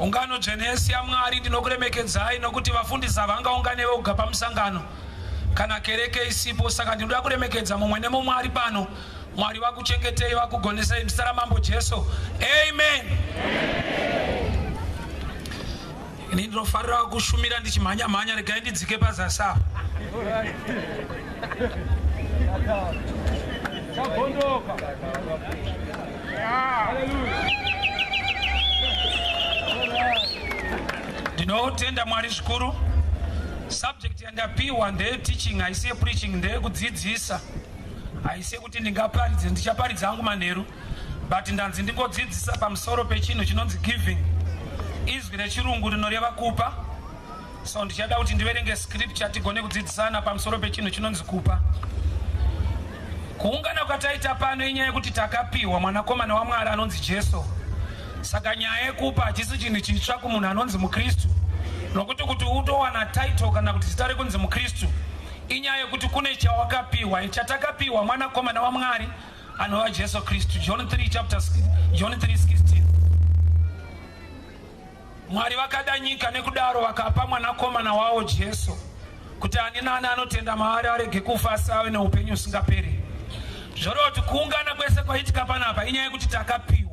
Ungano dzvene yese yaMwari, ndinokuremekedzai nokuti vafundisi havangaungane voga pamusangano kana kereke isipo. Saka ndinoda kuremekedza mumwe nemumwe ari pano. Mwari vakuchengetei, vakugonesei muzita raMambo Jesu. Amen. Ini ndinofarira kushumira ndichimhanya mhanya, regai ndidzike pazasi apa. Ndinotenda Mwari zvikuru. Subject yandapiwa ndeye teaching, haisi yepreaching, ndeyekudzidzisa. Haisi yekuti ndingaparidze, ndichaparidza hangu manheru, but ndanzi ndingodzidzisa pamusoro pechinhu chinonzi giving. Izwi rechirungu rinoreva kupa. So ndichada kuti ndiverenge scripture tigone kudzidzisana pamusoro pechinhu chinonzi kupa. Kuungana kwataita pano inyaya yekuti takapiwa mwanakomana waMwari anonzi Jesu. Saka nyaya yekupa hachisi chinhu chitsva kumunhu anonzi muKristu, nokuti kuti utowana title kana kuti zita rekunzi muKristu inyaya yekuti kune chawakapiwa. Chatakapiwa mwanakomana waMwari anova Jesu Kristu. John 3 chapter John 3:16. Mwari vakada nyika nekudaro vakapa mwanakomana wavo Jesu kuti ani nani anotenda maari arege kufa asi ave neupenyu husingaperi. Zvoreva kuti kuungana kwese kwaitika panapa inyaya yekuti takapiwa.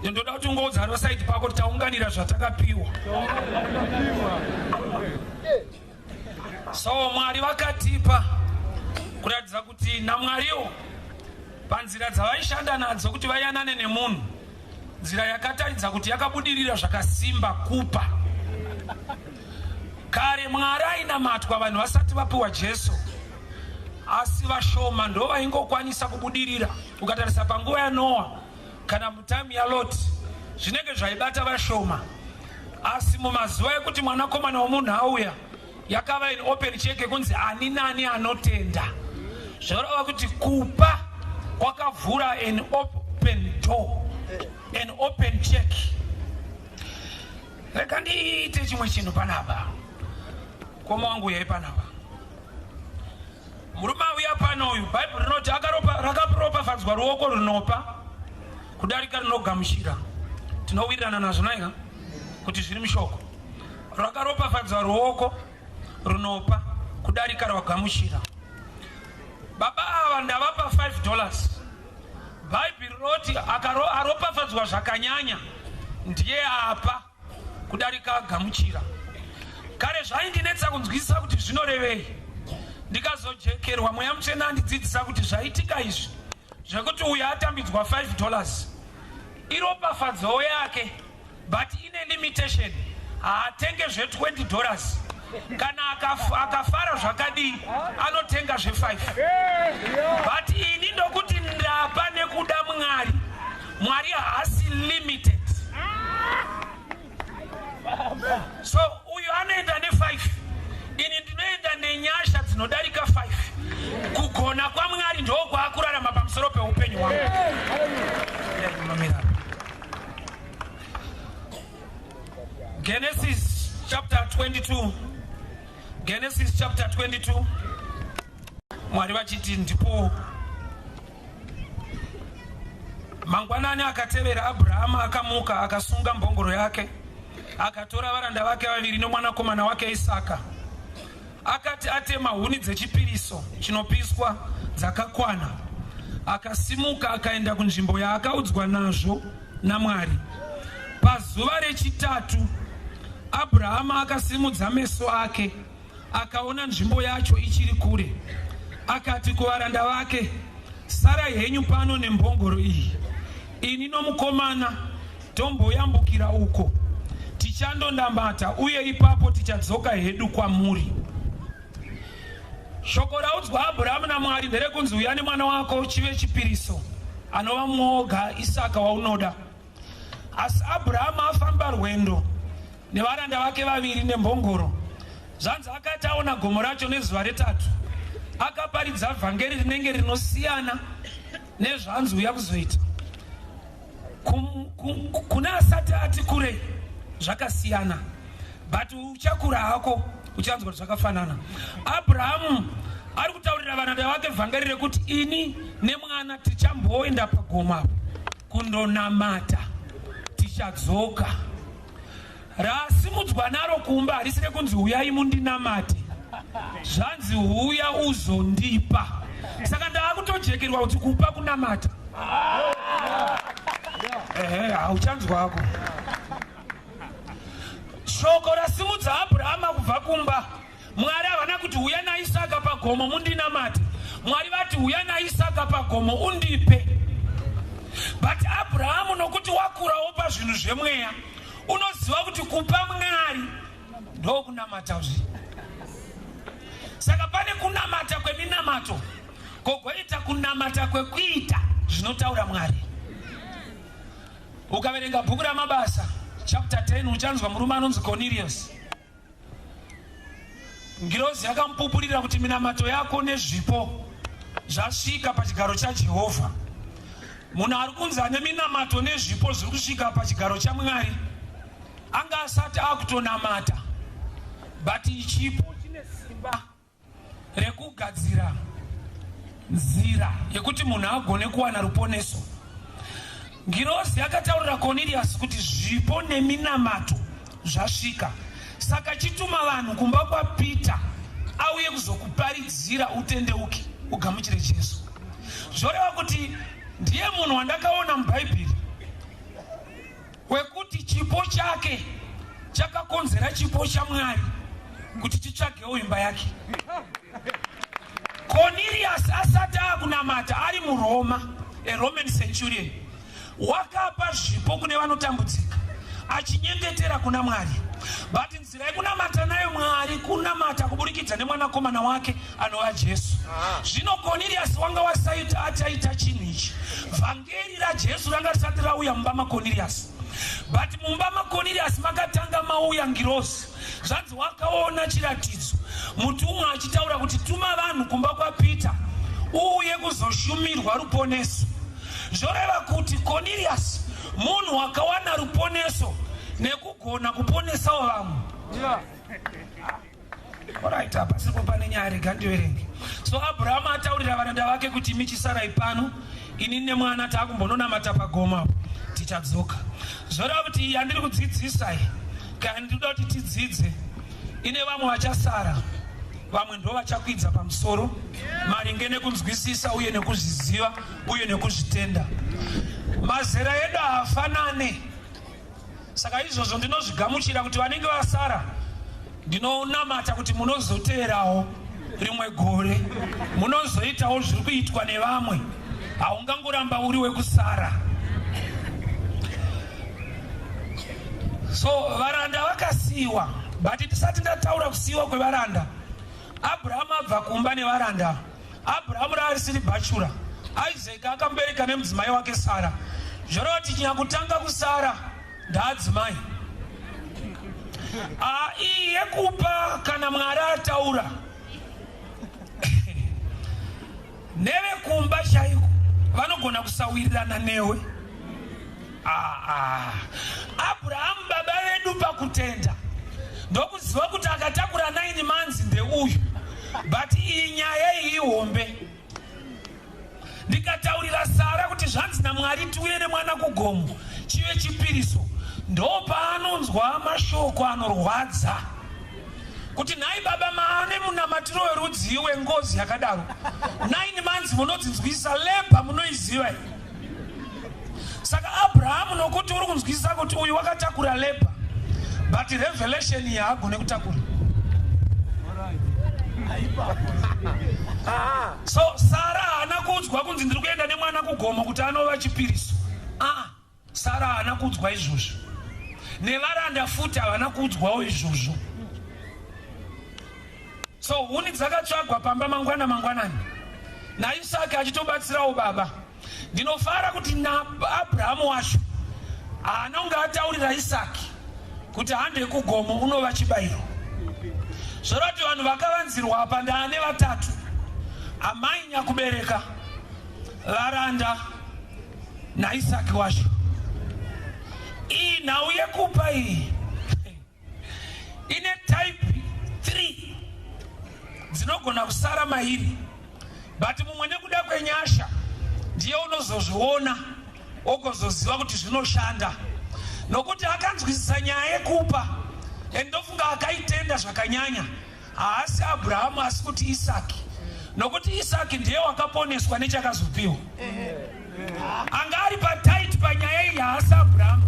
Ndoda kuti ungoudza rosaidi pako kuti taunganira zvatakapiwa. So Mwari vakatipa kuratidza kuti naMwariwo panzira dzavaishanda nadzo kuti vayanane nemunhu, nzira yakataridza kuti yakabudirira zvakasimba kupa. Kare Mwari ainamatwa vanhu vasati vapiwa Jesu, asi vashoma ndo vaingokwanisa kubudirira. Ukatarisa panguva yaNoa kana mutime yaLot, zvinenge zvaibata vashoma, asi mumazuva ekuti mwanakomana womunhu auya, yakava in open check yekunzi ani nani anotenda. Zvoreva kuti kupa kwakavhura an open door, an open check. Rega ndiite chimwe chinhu panapa. Koma wangu uyai panapa. Murume auya pano uyu, Bhaibheri rinoti rakaropafadzwa ruoko runopa kudarika runogamuchira. Tinowirirana nazvo naika kuti zviri mushoko. Rakaropafadzwa ruoko runopa kudarika rwagamuchira. Baba ava ndavapa $5. Bhaibheri rinoti aropafadzwa zvakanyanya ndiye apa kudarika agamuchira. Kare zvaindinetsa kunzwisisa kuti zvinorevei, ndikazojekerwa Mweya Mutsvene andidzidzisa kuti zvaitika izvi zvekuti uyu atambidzwa $5 iropafadzo yake, but ine limitation, haatenge zve $20. Kana akafara zvakadii anotenga zve 5, but ini ndokuti ndapa nekuda Mwari. Mwari haasi limited. So uyu anoenda ne5, ini ndinoenda nenyasha dzinodarika 5. Kugona kwaMwari ndokwaakurarama pamusoro peupenyu hwangu. Genesis chapter 22. Genesis chapter 22. Mwari vachiti ndipo mangwanani akatevera Abrahama akamuka, akasunga mbongoro yake, akatora varanda vake vaviri nomwanakomana wake Isaka. Akati atema huni dzechipiriso chinopiswa dzakakwana, akasimuka akaenda kunzvimbo yaakaudzwa nazvo naMwari. Pazuva rechitatu Abrahama akasimudza meso ake akaona nzvimbo yacho ichiri kure. Akati kuvaranda vake, Sarai henyu pano nembongoro iyi, ini nomukomana tomboyambukira uko, tichandonamata, uye ipapo tichadzoka hedu kwamuri. Shoko raudzwa Abrahamu naMwari nderekunzi uya nemwana wako chive chipiriso, anova mwoga Isaka waunoda. Asi Abrahamu afamba rwendo nevaranda vake vaviri nembongoro. Zvanzi akati aona gomo racho nezuva retatu, akaparidza vhangeri rinenge rinosiyana nezvanzi uya kuzoita. Kune asati ati kurei zvakasiyana, but uchakura hako uchanzwa kuti zvakafanana. Abrahamu ari kutaurira varanda vake vhangeri rekuti ini nemwana tichamboenda pagomo apo kundonamata, Tichadzoka. Rasimudzwa naro kumba harisi rekunzi huyai mundinamate, zvanzi huya uzondipa. Saka ndaakutojekerwa kuti kupa kunamata. Ehe, hauchanzwako. Shoko rasimudza Abrahama kubva kumba, Mwari havana kuti huya naIsaka pagomo mundinamate. Mwari vati huya naIsaka pagomo undipe. But Abrahamu, nokuti wakurawo pazvinhu zvemweya, unoziva kuti kupa Mwari ndokunamata zve. Saka pane kunamata kweminamato, kogoita kunamata kwekuita zvinotaura Mwari. Ukaverenga bhuku raMabasa chapter 10, uchanzwa murume anonzi Cornelius. Ngirozi yakamupupurira kuti minamato yako nezvipo zvasvika pachigaro chaJehovha. Munhu ari kunzi ane minamato nezvipo zviri kusvika pachigaro chaMwari anga asati akutonamata, but chipo chine simba rekugadzira nzira yekuti munhu agone kuwana ruponeso. Ngirozi yakataurira Cornelius kuti zvipo neminamato zvasvika, saka chituma vanhu kumba kwaPeter auye kuzokuparidzira utendeuki ugamuchire Jesu. Zvoreva kuti ndiye munhu wandakaona muBhaibheri wekuti chipo chake chakakonzera chipo chaMwari kuti chitsvagewo imba yake. Cornelius asati akunamata ari muRoma, a Roman centurion, wakapa zvipo kune vanotambudzika achinyengetera kuna Mwari. But nzira yekunamata nayo Mwari kunamata kuburikidza nemwanakomana wake anova Jesu. Zvino Cornelius wanga wasaita achaita chinhu ichi, vhangeri raJesu ranga risati rauya mumba maCornelius, but mumba maCornelius makatanga mauya ngirozi. Zvanzi wakaona chiratidzo, mutumwa achitaura kuti tuma vanhu kumba kwaPeter uuye kuzoshumirwa ruponeso. Zvoreva kuti Cornelius munhu wakawana ruponeso nekugona kuponesawo vamwe. Alright, apa siripo pane nyaya, rega ndiverenge. So Abrahamu ataurira varanda vake kuti michisarai pano, ini nemwana taakumbononamata pagomo apo, tichadzoka. Zvoreva kuti iyi yandiri kudzidzisa iyi, kana ndinoda kuti tidzidze, ine vamwe vachasara, vamwe ndo vachakwidza pamusoro maringe nekunzwisisa uye nekuzviziva uye nekuzvitenda. Mazera edu haafanane, saka izvozvo ndinozvigamuchira kuti vanenge vasara, ndinonamata kuti munozoteerawo rimwe gore, munozoitawo zviri kuitwa nevamwe. Haungangoramba uri wekusara. So varanda vakasiyiwa, but tisati ndataura kusiyiwa kwevaranda, Abrahamu abva kumba nevaranda. Abrahamu raarisiri bhachura, Isaac akamubereka nemudzimai wake Sara. Zvoreva kuti nyakutanga kusara ndaadzimai. Iyi yekupa kana Mwari ataura, nevekumba chaiko vanogona kusawirirana newe. Abrahamu baba vedu pakutenda, ndokuziva kuti akatakura 9 months ndeuyu, but iyi nyaya iyi ihombe. Ndikataurira Sara kuti zvanzi naMwari tiuye nemwana kugomo chive chipiriso, ndopaanonzwa mashoko anorwadza kuti nhai baba, maane munamatiro werudzii wengozi yakadaro? 9 months munodzinzwisisa, labour munoiziva iyi. Saka Abrahamu, nokuti uri kunzwisisa kuti uyu wakatakura labour, but revelation iyi haagone kutakura. So Sara haana kuudzwa kunzi ndiri kuenda nemwana kugomo kuti anova chipiriso. Sara haana kuudzwa izvozvo, nevaranda futi havana kuudzwawo izvozvo. So huni dzakatsvagwa pamba mangwana mangwanani, naIsaki achitobatsirawo baba. Ndinofara kuti naAbrahamu wacho haana kunge ataurira Isaki kuti hande kugomo unova chibayiro. Zvoreva kuti vanhu vakavanzirwa apa ndaane vatatu: amai nyakubereka, varanda naIsaki wacho. Iyi nhau yekupa iyi ine type 3 dzinogona kusara mairi, but mumwe nekuda kwenyasha ndiye unozozviona ogozoziva kuti zvinoshanda. Nokuti akanzwisisa nyaya yekupa and ndofunga akaitenda zvakanyanya. Haasi Abrahamu asi kuti Isaki. Nokuti Isaki ndiye wakaponeswa nechakazopiwa. Anga ari patight panyaya iyi haasi Abrahamu.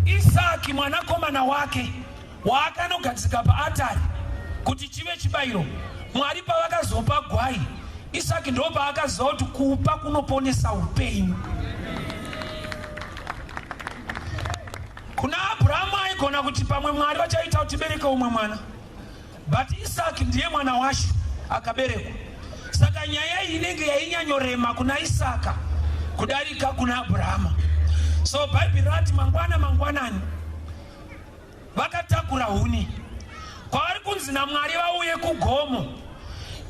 Isaki mwanakomana wake waakanogadzika paatari kuti chive chibayiro. Mwari pavakazopa gwai, Isaki ndo paakaziva kuti kupa kunoponesa upenyu. Kuna Abrahamu aigona kuti pamwe Mwari vachaita kuti tibereke umwe mwana, but Isaki ndiye mwana wacho akaberekwa. Saka nyaya iyi inenge yainyanyorema kuna Isaka kudarika kuna Abrahama. So Bhaibheri rati mangwana mangwanani vakatakura huni kwavari kunzi naMwari vauye kugomo.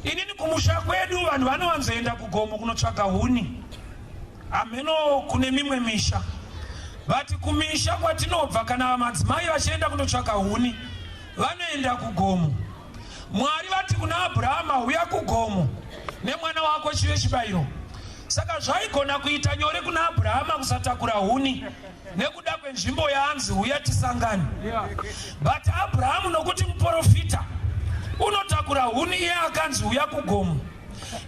Inini kumusha kwedu vanhu vanowanzoenda kugomo kunotsvaga huni, hameno kune mimwe misha, but kumisha kwatinobva kana madzimai vachienda kundotsvaga huni vanoenda kugomo. Mwari vati kuna Abrahama, huya kugomo nemwana wako chive chibayiro. Saka zvaigona kuita nyore kuna Abrahama kusatakura huni nekuda kwenzvimbo yaanzi huya tisangane. But Abrahamu nokuti muprofita unotakura huni iye akanzi huya kugomo.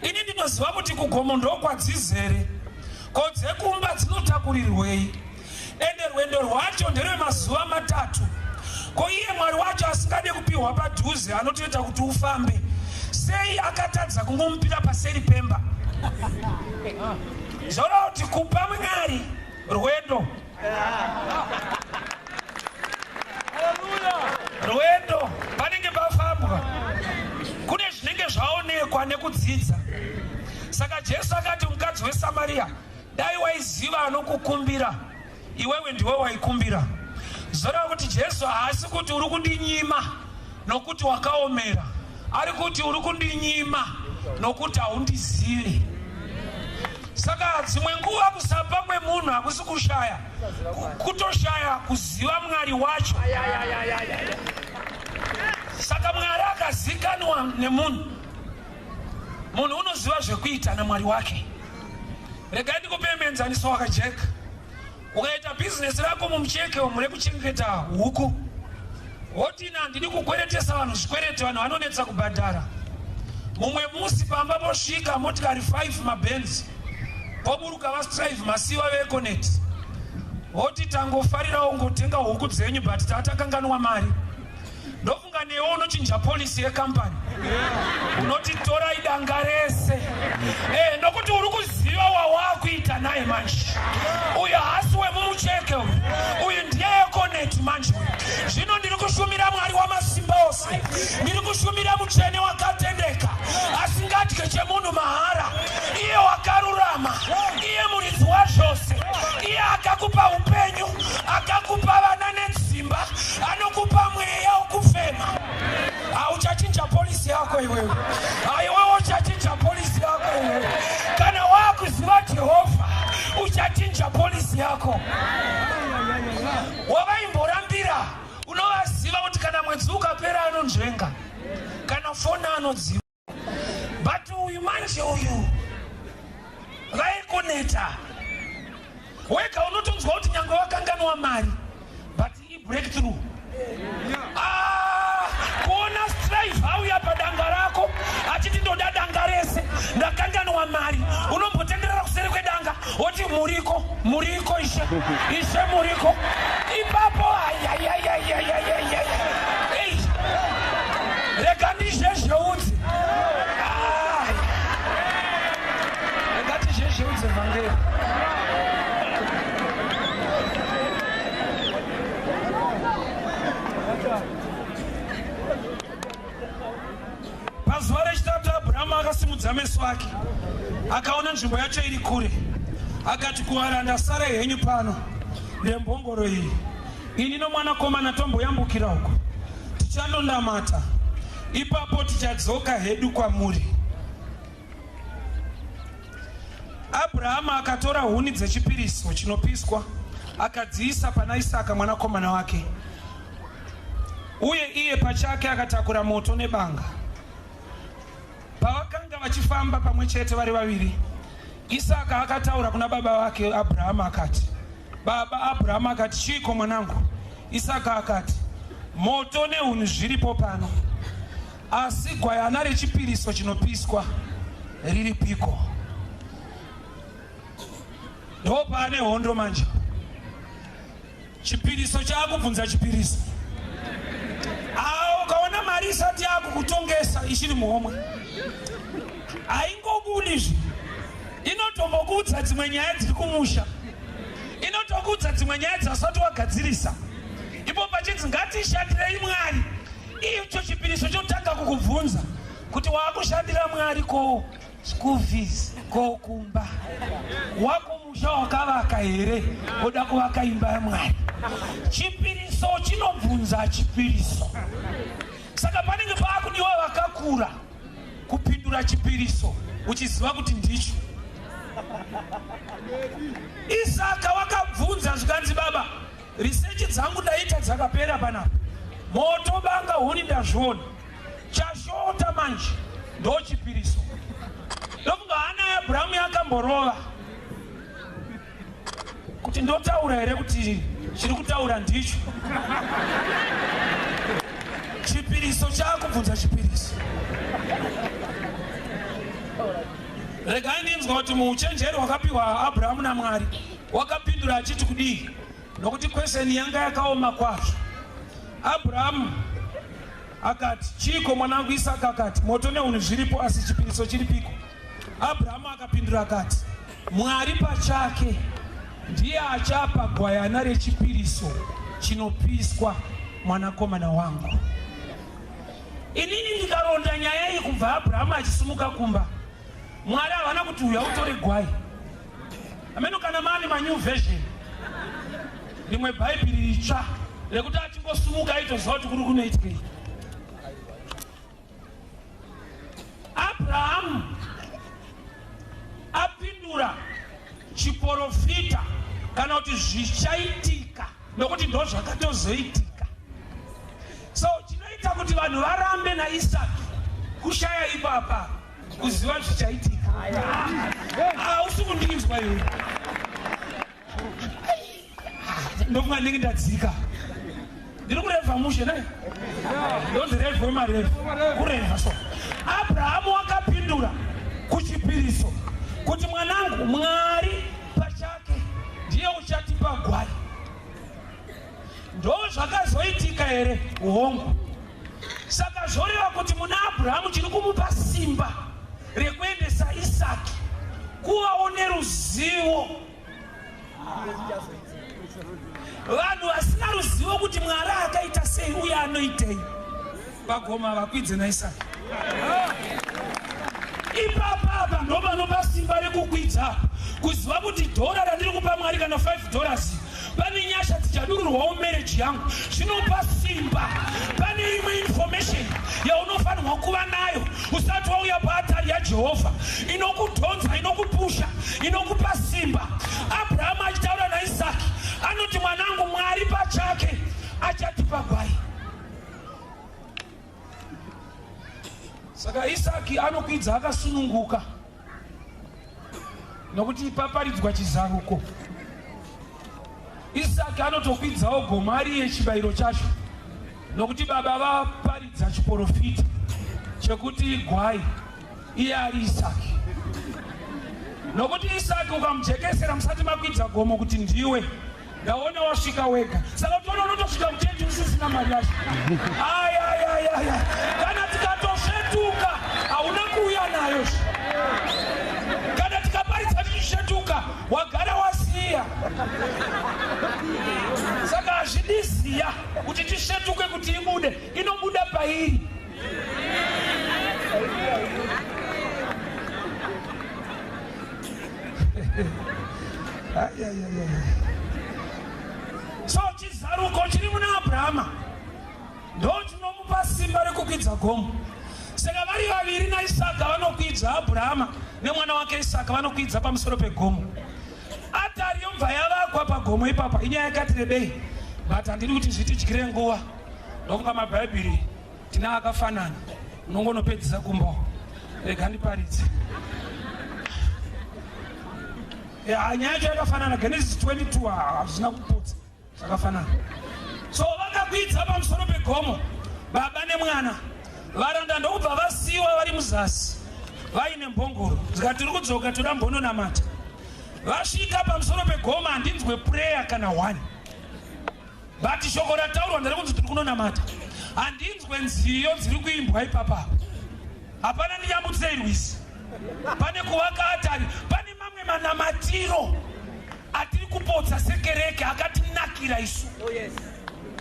Ini ndinoziva kuti kugomo ndokwadzizere, ko dzekumba dzinotakurirwei? Ende rwendo rwacho nderwemazuva matatu. Ko iye Mwari wacho asingade kupiwa padhuze anotoita kuti ufambe sei? Akatadza kungomupira paseri pemba. Zvoreva kuti kupa Mwari rwendo rwendo panenge pafambwa, kune zvinenge zvaonekwa nekudzidza. Saka Jesu akati mukadzi weSamaria, dai waiziva anokukumbira iwewe ndiwe waikumbira. Zoreva kuti Jesu haasi kuti uri kundinyima nokuti wakaomera, ari kuti uri kundinyima nokuti haundizivi. Saka dzimwe nguva kusapa kwemunhu hakusi kushaya, kutoshaya kuziva Mwari wacho. Saka Mwari akazikanwa nemunhu, munhu unoziva zvekuita naMwari wake. Regai ndikupe muenzaniso wakajeka. Ukaita bhizinesi rako mumucheke umu rekuchengeta huku, woti ina handidi kukweretesa vanhu zvikwereti, vanhu vanonetsa kubhadhara. Mumwe musi pamba posvika motikari 5 mabhenzi, poburuka vaStrive Masiwa veEconet, voti tangofarirawo ngotenga huku dzenyu but tatakanganwa mari. Ndofunga newe unochinja policy yecompany, unoti torai danga rese nokuti uri kuziva wawakuita naye manje. Uyu haasi wemumucheke uyu, uyu ndiye Econet manje. Zvino ndiri kushumira Mwari wamasimba ose, ndiri kushumira mutsvene wakatendeka, asingadye chemunhu mahara, iye wakarurama, iye muridzi wazvose, iye akakupa upenyu, akakupa vana nedzimba, anokupa mweya wokufema. Hauchachinja policy yako iwewe, haiwewe uchachinja policy yako iwewe. Kana wakuziva Jehovha uchachinja policy yako. Wavaimborambira unovaziva kuti kana mwedzi ukapera anonzvenga, kana foni anodziva. But uyu manje uyu vaikoneta wega, unotonzwa kuti nyange wakanganwa mari but ibreakthrough. Kuona Strive auya padanga rako achiti ndoda danga rese, ndakanganwa mari, unombotenderera kuseri kwedanga woti muriko, muriko ishe, ishe muriko ipapo. Ayayayayayayaya, rega ndizhezheudze, rega tizhezheudze vhangeri. Pazuva rechitatu Abhurahamu akasimudza meso ake akaona nzvimbo yacho iri kure, akati kuvaranda, sarai henyu pano nembongoro iyi, ini nomwanakomana tomboyambukira uko, tichandonamata, ipapo tichadzoka hedu kwamuri. Abhurahamu akatora huni dzechipiriso chinopiswa akadziisa pana Isaka mwanakomana wake, uye iye pachake akatakura moto nebanga. Pavakanga vachifamba pamwe chete vari vaviri, Isaka akataura kuna baba vake Abhurahamu akati, Baba Abrahamu akati, Chiiko mwanangu? Isaka akati, Moto nehuni zviripo pano, asi gwayana rechipiriso chinopiswa riripiko? Ndopaane hondo manje. Chipiriso chaakubvunza chipiriso. Ah, ukaona mari isati yakukutongesa ichiri muhomwe, haingobudi zvi. Inotombokuudza dzimwe nyaya dziri kumusha, inotokuudza dzimwe nyaya dzasati wagadzirisa. Ipo pachinzi ngatishandirei Mwari, icho chipiriso chotanga kukubvunza kuti waakushandira Mwari ko school fees, ko kumba wako musha wakavaka here, oda kuvaka imba yaMwari? Chipiriso chinobvunza chipiriso. Saka panenge paakudiwa vakakura kupindura chipiriso uchiziva kuti ndicho. Isaka wakabvunza zvikanzi, baba, research dzangu ndaita dzakapera panapa, moto, banga, huni ndazviona, chashota manje ndo chipiriso. Ndofunga hana yaAbhurahamu yakamborova kuti ndotaura here kuti chiri kutaura ndicho. Chipiriso chaakubvunza chipiriso. Regai ndinzwa kuti muuchenjeri hwakapiwa Abrahamu naMwari wakapindura achiti kudii, nokuti question yanga yakaoma kwazvo. Abrahamu akati, Chiiko mwanangu? Isaka akati, moto nehuni zviripo, asi chipiriso chiripiko? Abrahamu akapindura akati, Mwari pachake ndiye achapa gwayana rechipiriso chinopiswa, mwanakomana wangu. Inini ndikaronda nyaya iyi kubva Abrahamu achisimuka kumba, Mwari havana kuti uya utore gwai. Ameno kana mani manew version, rimwe bhaibheri ritsva rekuti achingosimuka aitoziva kuti kuri kunoitikei. Abrahamu apindura chiporofita kana kuti zvichaitika, nokuti ndo zvakatozoitika. So chinoita kuti vanhu varambe naIsaki kushaya ipapa kuziva zvichaitika. Hausi kundinzwa iwe. Ndofunga ndinenge ndadzika. Ndiri kurevha mushe ne ndonzi revha wemarevha kurevha. So Abrahamu wakapindura kuchipiriso kuti, mwanangu, Mwari pachake ndiye uchatipa gwai. Ndo zvakazoitika here? Hongu. Saka zvoreva kuti muna Abrahamu chiri kumupa simba rekuendesa Isaki kuvawo neruzivo. Vanhu vasina ruzivo kuti Mwari akaita sei uye anoitei pagoma vakwidze naIsaki. Ipapa apa ndo panopa simba rekukwidza, kuziva kuti dhora randiri kupa Mwari kana $5, pane nyasha dzichadururwawo marriage yangu. Zvinopa simba. Pane imwe information yaunofanirwa kuva nayo usati wauya paatari yaJehovha, inokudhonza, inokupusha, inokupa simba. Abrahamu achitaura naIsaki anoti, mwanangu, Mwari pachake achatipa gwai. Saka Isaki anokwidza akasununguka nokuti paparidzwa chizaruko. Isaki anotokwidzawo gomo ari yechibayiro chacho nokuti baba vaparidza chiporofita chekuti gwai, iye ari Isaki. Nokuti Isaki ukamujekesera musati makwidza gomo kuti ndiwe, ndaona wasvika wega, saka utoona unotosvika muchechi usisina mari yacho. Ayayayaya, kana tikatosvetuka hauna kuuya nayo. Kana tikaparidza tichisvetuka, wagara wasiya. Saka hazvidi ziya kuti tisvetuke kuti ibude, inobuda pairi. So chizaruko chiri muna Abrahama ndo chinomupa simba rekukwidza gomo. Saka vari vaviri naIsaka vanokwidza, Abrahama nemwana wake Isaka vanokwidza pamusoro pegomo. Atari yobva yavakwa pagomo ipapa. Inyaya yakati rebei, but handidi kuti zvitidyire nguva. Ndokunga mabhaibheri tina akafanana, unongonopedzisa kumba. Rega ndiparidze. Nyaya yacho yakafanana. Genesis 22, hazvina kuputsa, zvakafanana. So vakakwidza pamusoro pegomo, baba nemwana. Varanda ndokubva vasiyiwa vari muzasi vaine mbongoro. Zikati, "Tiri kudzoka, toda mbononamata." Vasvika pamusoro pegomo, handinzwe prayer kana one, but shoko rataurwa nderekunzi tiri kunonamata. Handinzwe nziyo dziri kuimbwa ipapapa. Hapana "Ndiyambutsei rwizi", pane kuvaka atari. Pane mamwe manamatiro atiri kupotsa sekereke akatinakira isu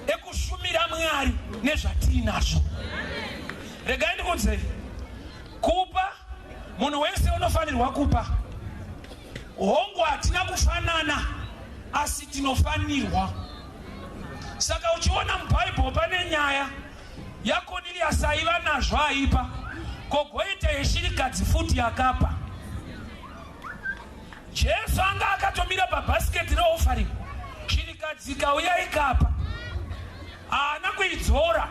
ekushumira Mwari nezvatiinazvo. Regai ndikudzei, kupa, munhu wese unofanirwa kupa. Hongu, hatina kufanana, asi tinofanirwa. Saka uchiona muBhaibheri pane nyaya yaKorneliasi, aiva nazvo, aipa. Kogoita yeshirikadzi futi yakapa. Jesu anga akatomira pabhasiketi reoffering, shirikadzi ikauya ikapa. Haana kuidzora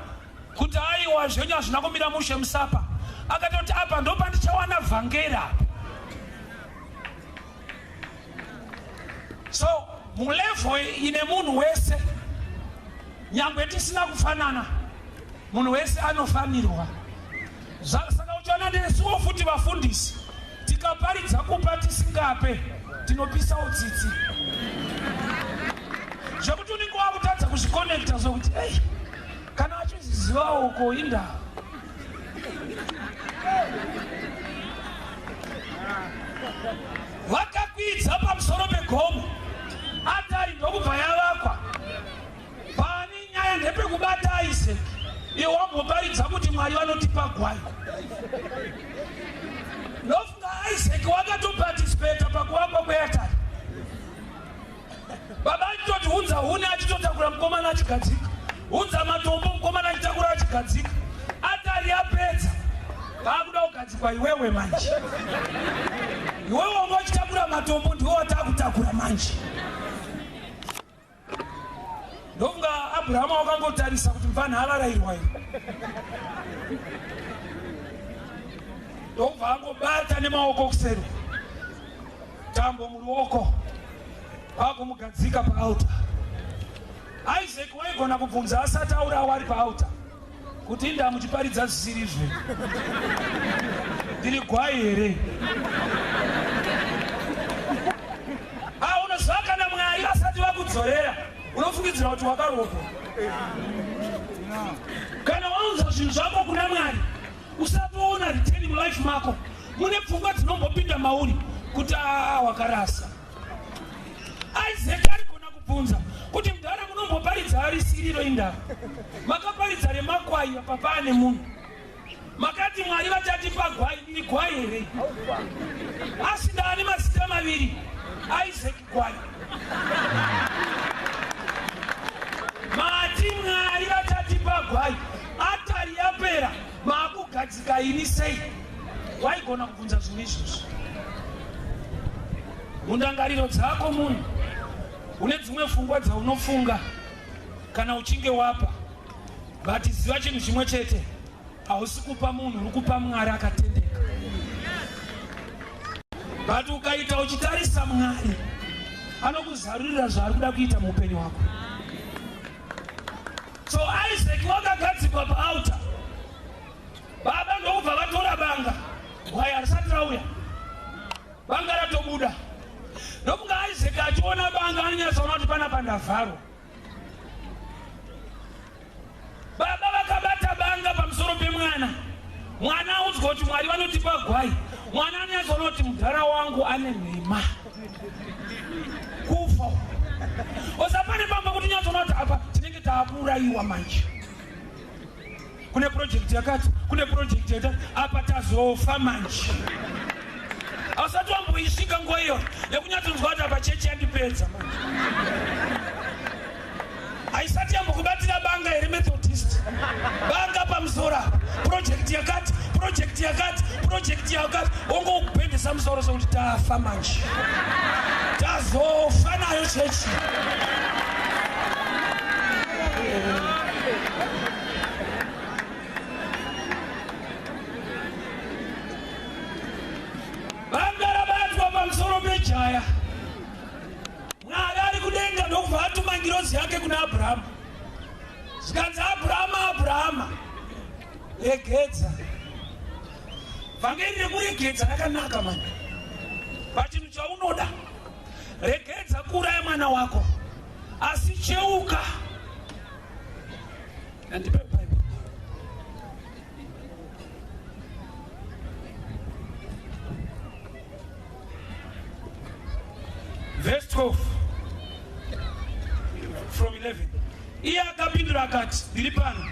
kuti, "Aiwa, zvenyu hazvina kumira mushe, musapa." Akatoti, "Apa ndo pandichawana vhangeri apa." So mulevel ine munhu wese, nyangwe tisina kufanana, munhu wese anofanirwa. Saka uchiona nesuwo futi vafundisi, tikaparidza kupa tisingape, tinopisawo tsitsi, zvekuti unenge wakutadza kuzvikonekta, sokuti, "Ei, kana achizvizivawo ko indava?" Vakakwidza pamusoro pegomo, atari ndokubva yavakwa. Pane nyaya ndepekubata Isaac. Iwe wamboparidza kuti Mwari vanotipa gwai. Ndofunga Isaac wakatoparticipata pakuvakwa kweatari. Baba achitoti, "Unza huni," achitotakura, mukomana achigadzika. "Unza matombo," mukomana achitakura achigadzika. Atari yapedza, paakuda kugadzikwa iwewe manje. Iwewe wanga uchitakura matombo, ndiwe watakutakura manje. Ndofunga Abrahamu wakangotarisa kuti mufana avarayirwa iri, ndobva angobata nemaoko kuseri, tambo muruoko, kwakumugadzika paaltar. Isaac waigona kubvunza asati aurawa ari paaltar kuti, "Inda muchiparidza zvisiri izve, ndiri gwai here?" Ah, unoziva kana Mwari vasati vakudzorera, unofungidzira kuti wakarogwa. Kana waunza zvinhu zvako kuna Mwari, usatoona return mulife mako, mune pfungwa dzinombopinda mauri kuti, "Aa, wakarasa." Isaac arigona kubvunza kuti, "Mudhara, munomboparidza arisiriro, indava makaparidza remakwai, apa paane munhu. Makati Mwari vachatipa gwai, ndiri gwai here? Asi ndaane mazita maviri, Isaac Gwai. Mati Mwari vachatipa gwai, atari yapera, maakugadzika ini sei?" Waigona kubvunza zvinhu izvozvo mundangariro dzako. Munhu une dzimwe pfungwa dzaunofunga kana uchinge wapa, but ziva chinhu chimwe chete: hausi kupa munhu, uri kupa Mwari akatendeka. But ukaita uchitarisa Mwari, anokuzarurira zvaari kuda kuita muupenyu hwako. So Isaac wakagadzikwa paaltar, baba ndokubva vatora banga. Gwai harisati rauya, banga ratobuda. Ndokunga Isaac achiona banga, anonyatsoona kuti panapa ndavharwa. Baba vakabata banga pamusoro pemwana. Mwana audzwa kuti Mwari vanotipa gwai. Mwana anonyatsoona kuti mudhara wangu ane nhema, kufa osa. Pane pamba kuti unyatsoona kuti apa tinenge taakuurayiwa manje. Kune project yakati, kune project yakati, apa tazofa manje. Hausati wamboisvika nguva iyoyo yekunyatsonzwa kuti apa chechi yandipedza manje? Haisati yambokubatira banga here, Methodist? Banga pamusoro apa, project yakati, project yakati, project yakati, wongokupendesa musoro sokuti tafa manje, tazofa nayo chechi. Banga rabatwa pamusoro pejaya. ngirozi yake kuna Abrahama, zvikanzi, "Abrahama, Abrahama, regedza." Vhangeri rekuregedza rakanaka mani. Pachinhu chaunoda, regedza kuuraya mwana wako, asi cheuka. Andipe Bible. Verse 12 from 11. Iye akapindura akati, "Ndiri pano."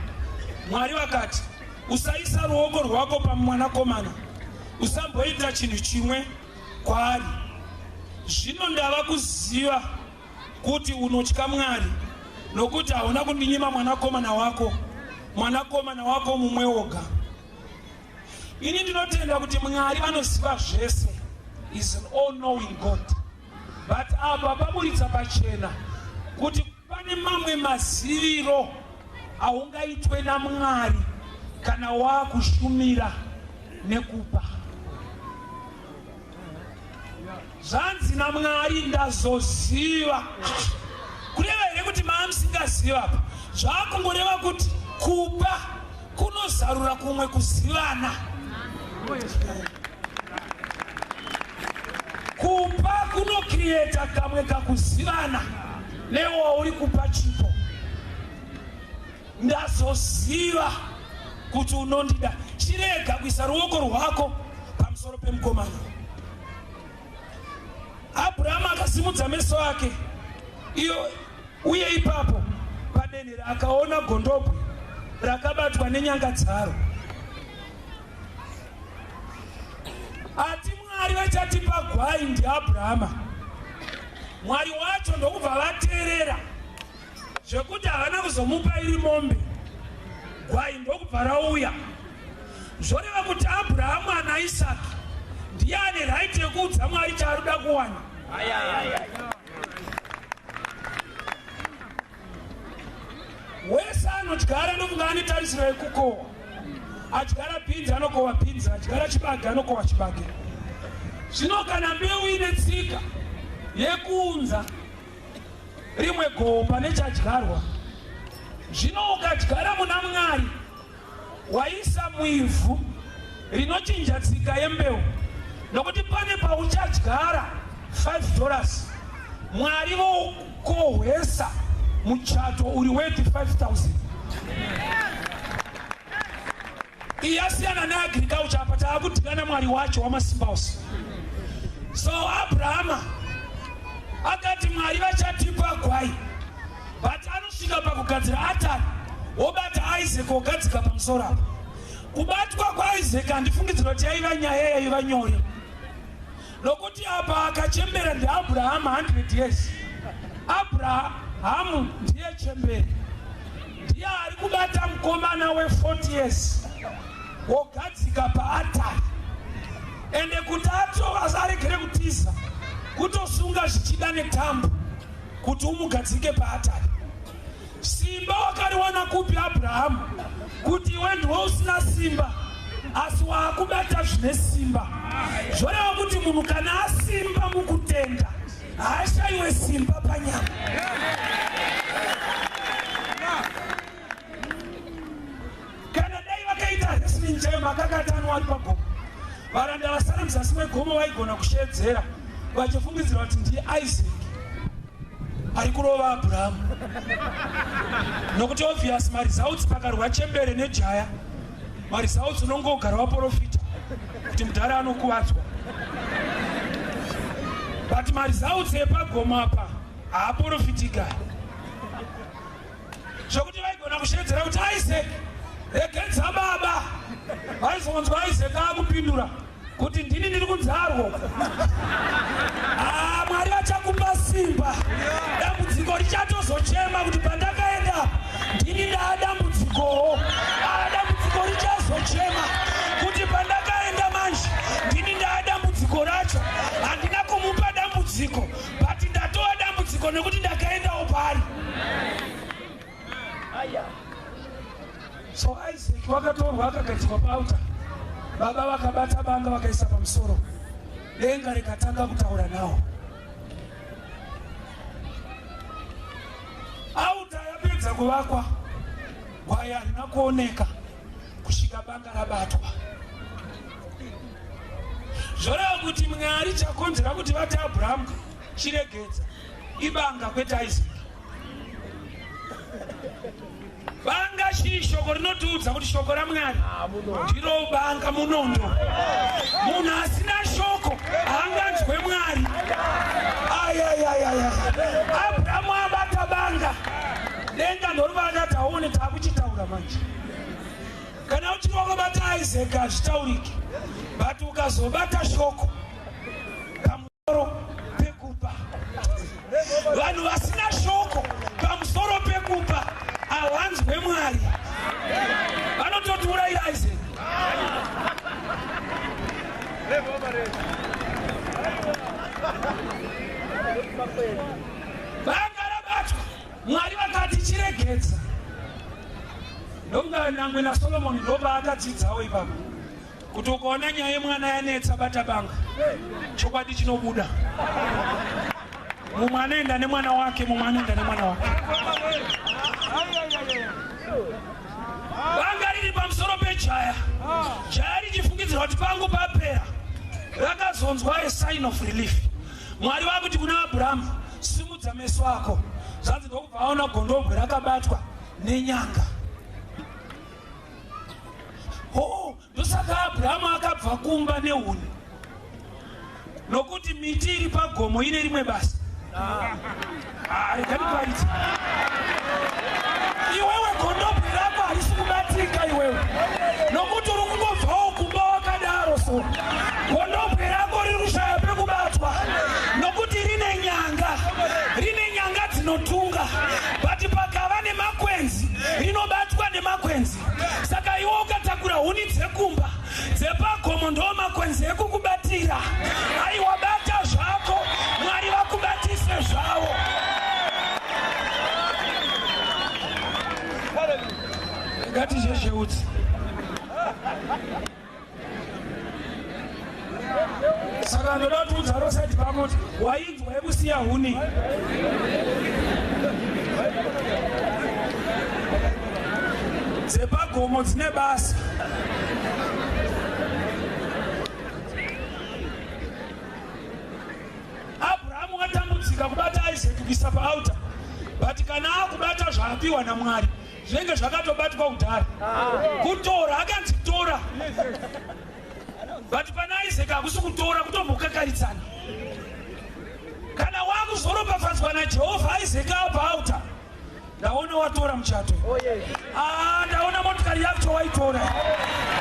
Mwari vakati, "Usaisa ruoko rwako pamwanakomana, usamboita chinhu chimwe kwaari. Zvino ndava kuziva kuti unotya Mwari, nokuti hauna kundinyima mwanakomana wako, mwanakomana wako mumwe woga." Ini ndinotenda kuti Mwari vanoziva zvese, is an all knowing God, but apa paburitsa pachena kuti pane mamwe maziviro aungaitwe naMwari kana waakushumira nekupa. Zvanzi naMwari, "Ndazoziva." Kureva here kuti maamusingaziva apa? Zvakungoreva kuti kupa kunozarura kumwe kuzivana. Kupa kunocreate kamwe kakuzivana newauri kupa chipo. "Ndazoziva kuti unondida, chirega kuisa ruoko rwako pamusoro pemukomana." Abrahamu akasimudza meso ake iyo, uye ipapo padenhere akaona gondobwe rakabatwa nenyanga dzaro. Ati Mwari vachatipa gwai ndiAbrahama. Mwari wacho ndokubva vateerera, zvekuti havana kuzomupa iri mombe, gwai ndokubva rauya. Zvoreva kuti Abrahamu ana Isaki ndiye ane right yekuudza Mwari chaari kuda kuwana. Wese anodyara ndokunga ane tarisiro yekukohwa. Adyara bhinzi anokohwa bhinzi, adyara chibage anokohwa chibage. Zvino kana mbeu ine tsika yekuunza rimwe goho pane chadyarwa, zvino ukadyara muna Mwari, waisa muivhu rinochinja tsika yembeu, nokuti pane pauchadyara $5, Mwari vokohwesa muchato uri worth 5000. Iyi yasiyana neagriculture. Apa taakudhikana Mwari wacho wamasimba ose. So Abrahama akati Mwari vachatipa gwai, but anosvika pakugadzira atari, wobata Isaac, wogadzika pamusoro apa. Kubatwa kwaIsaac handifungidzira kuti yaiva nyaya yaiva nyore, nokuti apa akachembera ndiAbrahama, 100 years. Abrahamu ndiye chembere, ndiye ari kubata mukomana we40 years, wogadzika paatari. Ende kuti ato aregere kutiza, kutosunga zvichida netambo kuti umugadzike paatari. Simba wakariwana kupi, Abrahamu, kuti iwe ndiwe usina simba asi waakubata zvine simba? Zvoreva kuti munhu kana asimba mukutenda haashayiwe simba panyama. Kana dai vakaita wrestling chaiyo, makakatanwa ari pagomo, varanda vasara muzasi megomo vaigona kushedzera vachifungidzira kuti ndiye Isaac ari kurova Abrahamu, nokuti obvious maresults, pakarwa chembere nejaya, maresults unongogara waprofita kuti mudhara anokuvadzwa. But maresults epagomo apa haaprofitika, zvokuti vaigona kushedzera kuti, "Isaac, regedza baba." Vaizonzwa Isaac akupindura kuti, "Ndini ndiri kunzarwo." Ah, Mwari vachakupa simba. Dambudziko richatozochema kuti, "Pandakaenda ndini ndaa dambudzikowo." Ah, dambudziko richazochema kuti, "Pandakaenda manje ndini ndaa dambudziko racho. Handina kumupa dambudziko, but ndatova dambudziko nekuti ndakaendawo pari." So Isaac wakatorwa, akagadzikwa paaltar, baba vakabata banga, vakaisa pamusoro, denga rikatanga kutaura nawo. kuvakwa, gwai harina kuoneka kusvika banga rabatwa. Zvoreva kuti Mwari chakonzera kuti vati Abrahamu chiregedza ibanga, kwete Isaac. Banga chii? Shoko rinotiudza kuti shoko raMwari ndiro banga, munondo. Munhu asina shoko haanganzwe Mwari. Ayayayaya, Abrahamu abata banga, denga ndorova akati aone taakuchitaura manje. Kana uchiri wakabata Isaac hazvitauriki, but ukazobata shoko pamusoro pekupa, vanhu vasina shoko pamusoro pekupa havanzwe Mwari, vanototiurayira Isaac. Banga rabatwa, Mwari vakati chiregedza. Ndokunga nangwe naSolomoni ndopaakadzidzawo ipapo kuti ukaona nyaya yemwana yanetsa, bata banga, chokwadi chinobuda. Mumwe anoenda nemwana wake, mumwe anoenda nemwana wake. Banga riri pamusoro pejaya, jaya richifungidzirwa kuti pangu papera, rakazonzwa a sign of relief. Mwari vakuti kuna Abrahamu, "Simudza meso ako." Zvanzi ndokubva aona gondobwe rakabatwa nenyanga. Oh, ndosaka Abrahamu akabva kumba nehuni, nokuti miti iri pagomo ine rimwe basa. Ah, rega ndiparidze. Iwewe gondobwe rako harisi kubatika iwewe, nokuti uri kungobvawo kumba wakadaro. So gondobwe rako riri kushaya pekubatwa nokuti rine nyanga, rine nyanga dzinotunga, but pakava nemakwenzi rinobatwa nemakwenzi. Saka iwe ukatakura huni dzekumba, dzepagomo ndo makwenzi ekukubatira. Aiwa, bata zvako, Mwari vakubatise zvavo. Ngatizvezveutsi. Saka ndoda kutiudza rosaidi pako kuti wainzwa yekusiya huni. Dzepagomo dzine basa. Abrahamu atambudzika kubata Isaac kuisa paaltar, but kana akubata zvaapiwa naMwari, zvinenge zvakatobatwa kudhara. Kutora akanzi tora, but pana Isaac hakusi kutora, kutombokakaridzana. Kana wakuzoropafadzwa naJehovha, Isaac apaaltar, ndaona watora muchato. Ah, ndaona motikari yacho waitora.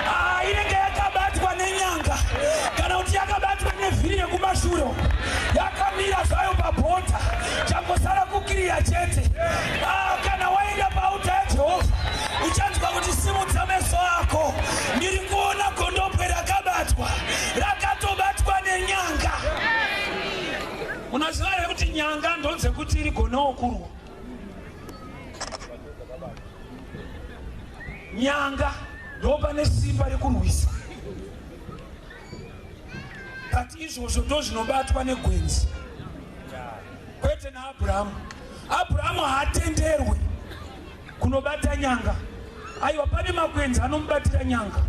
Ah, inenge yakabatwa nenyanga kana kuti yakabatwa nevhiri yekumashure, yakamira zvayo pabhodha, changosara kukiriya chete. Ah, kana waenda paaltar yaJehovha uchanzwa kuti simudza meso ako, ndiri kuona gondobwe rakabatwa, rakatobatwa nenyanga. Unoziva here kuti nyanga ndodzekuti irigonewo kurwa? Nyanga ndo pane simba rekurwisa, but izvozvo ndo zvinobatwa negwenzi, kwete naAbhurahamu. Abhurahamu haatenderwe kunobata nyanga. Aiwa, pane makwenzi anomubatira nyanga.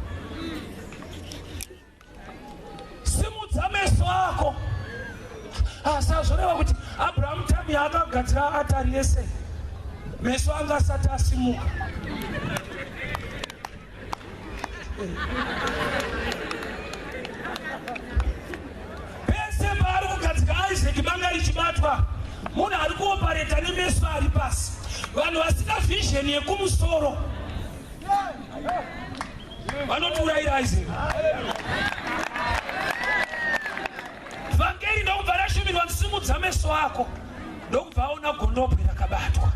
Simudza meso ako. Asa zvoreva kuti Abrahamu time yaakagadzira atari yese, meso anga asati asimuka. Pese paari kugadzika Isaac, banga richibatwa, munhu ari kuopareta nemeso ari pasi. Vanhu vasina vision yekumusoro vanotiurayira Isaac. Vhangeri ndokubva rashumirwa, "Simudza meso ako," ndokubva aona gondobwe rakabatwa,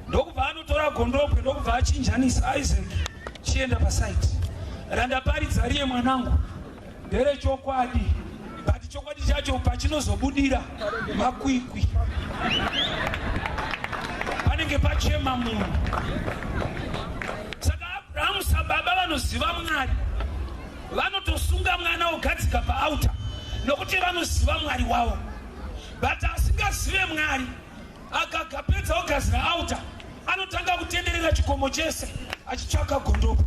ndokubva anotora gondobwe, ndokubva achinjanisa Isaac. "Chienda pasaiti randaparidza riye, mwanangu, nderechokwadi, but chokwadi chacho pachinozobudira makwikwi, panenge pachema munhu." Saka Abrahamu sababa vanoziva Mwari vanotosunga mwana ogadzika paaltar, nokuti vanoziva Mwari wavo. But asingazive Mwari Akapedza kugadzira altar, anotanga kutenderera chikomo chese achitsvaka gondobwe.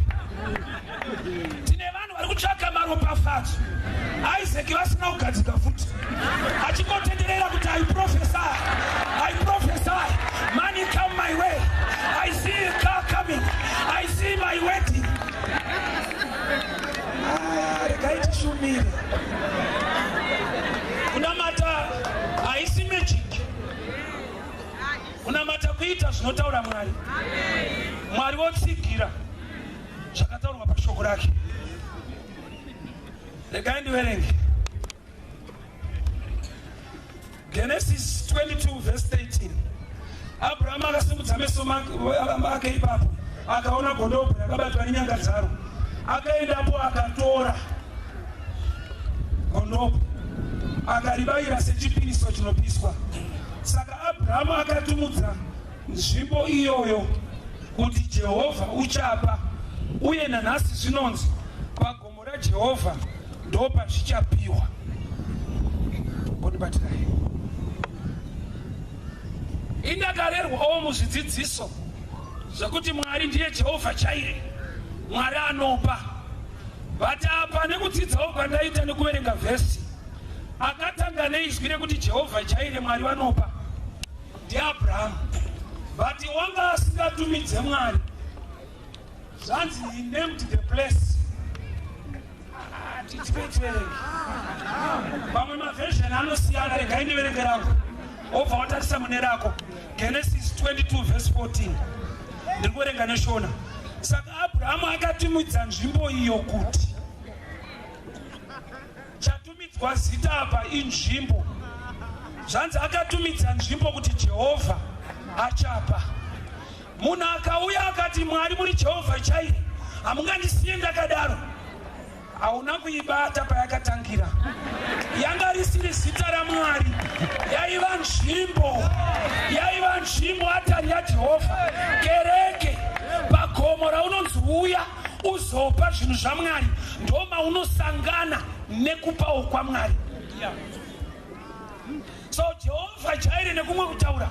Tine vanhu vari kutsvaka maropafadzo Isaac vasina kugadzika futi, achingotenderera kuti, "I prophesy, I prophesy, money come my way. I see a car coming, I see my wedding." Ah, regai tishumire. Kunamata haisi magic. Kunamata kuita zvinotaura Mwari, Mwari wotsigira zvakataurwa pashoko rake. Regai ndiverenge Genesis 22 verse 13. Abrahamu akasimudza meso ake ipapo, akaona gondobwe rakabatwa nenyanga dzaro. Akaendapo, akatora gondobwe, akaribayira sechipiriso chinopiswa. Saka Abrahamu akatumudza nzvimbo iyoyo kuti Jehovha Uchapa. Uye nanhasi zvinonzi, "Pagomo raJehovha ndo pazvichapiwa." Kondibatirai. Indakarerwawo muzvidzidziso zvekuti Mwari ndiye Jehovha Jireh, Mwari anopa. But apa, nekudzidzawo kwandaita nekuverenga vhesi, akatanga neizwi rekuti Jehovha Jireh, Mwari vanopa, ndiAbrahamu. But wanga asingatumidze Mwari. Zvanzi he named the place. Titiverenge mamwe maversion anosiyana. Regai ndiverenge rangu, wobva watarisa mune rako. Genesis 22 verse 14. Ndiri kuverenga neShona. Saka Abrahamu akatumidza nzvimbo iyo kuti, chatumidzwa zita apa inzvimbo. Zvanzi akatumidza nzvimbo kuti Jehovha Achapa. Munhu akauya akati, "Mwari, muri Jehovha Jireh, hamungandisiye ndakadaro." Hauna kuibata payakatangira. Yanga risiri zita raMwari, yaiva nzvimbo, yaiva nzvimbo, atari yaJehovha. Kereke, pagomo raunonzi uya uzopa zvinhu zvaMwari, ndo maunosangana nekupawo kwaMwari. So Jehovha Jireh, nekumwe kutaura,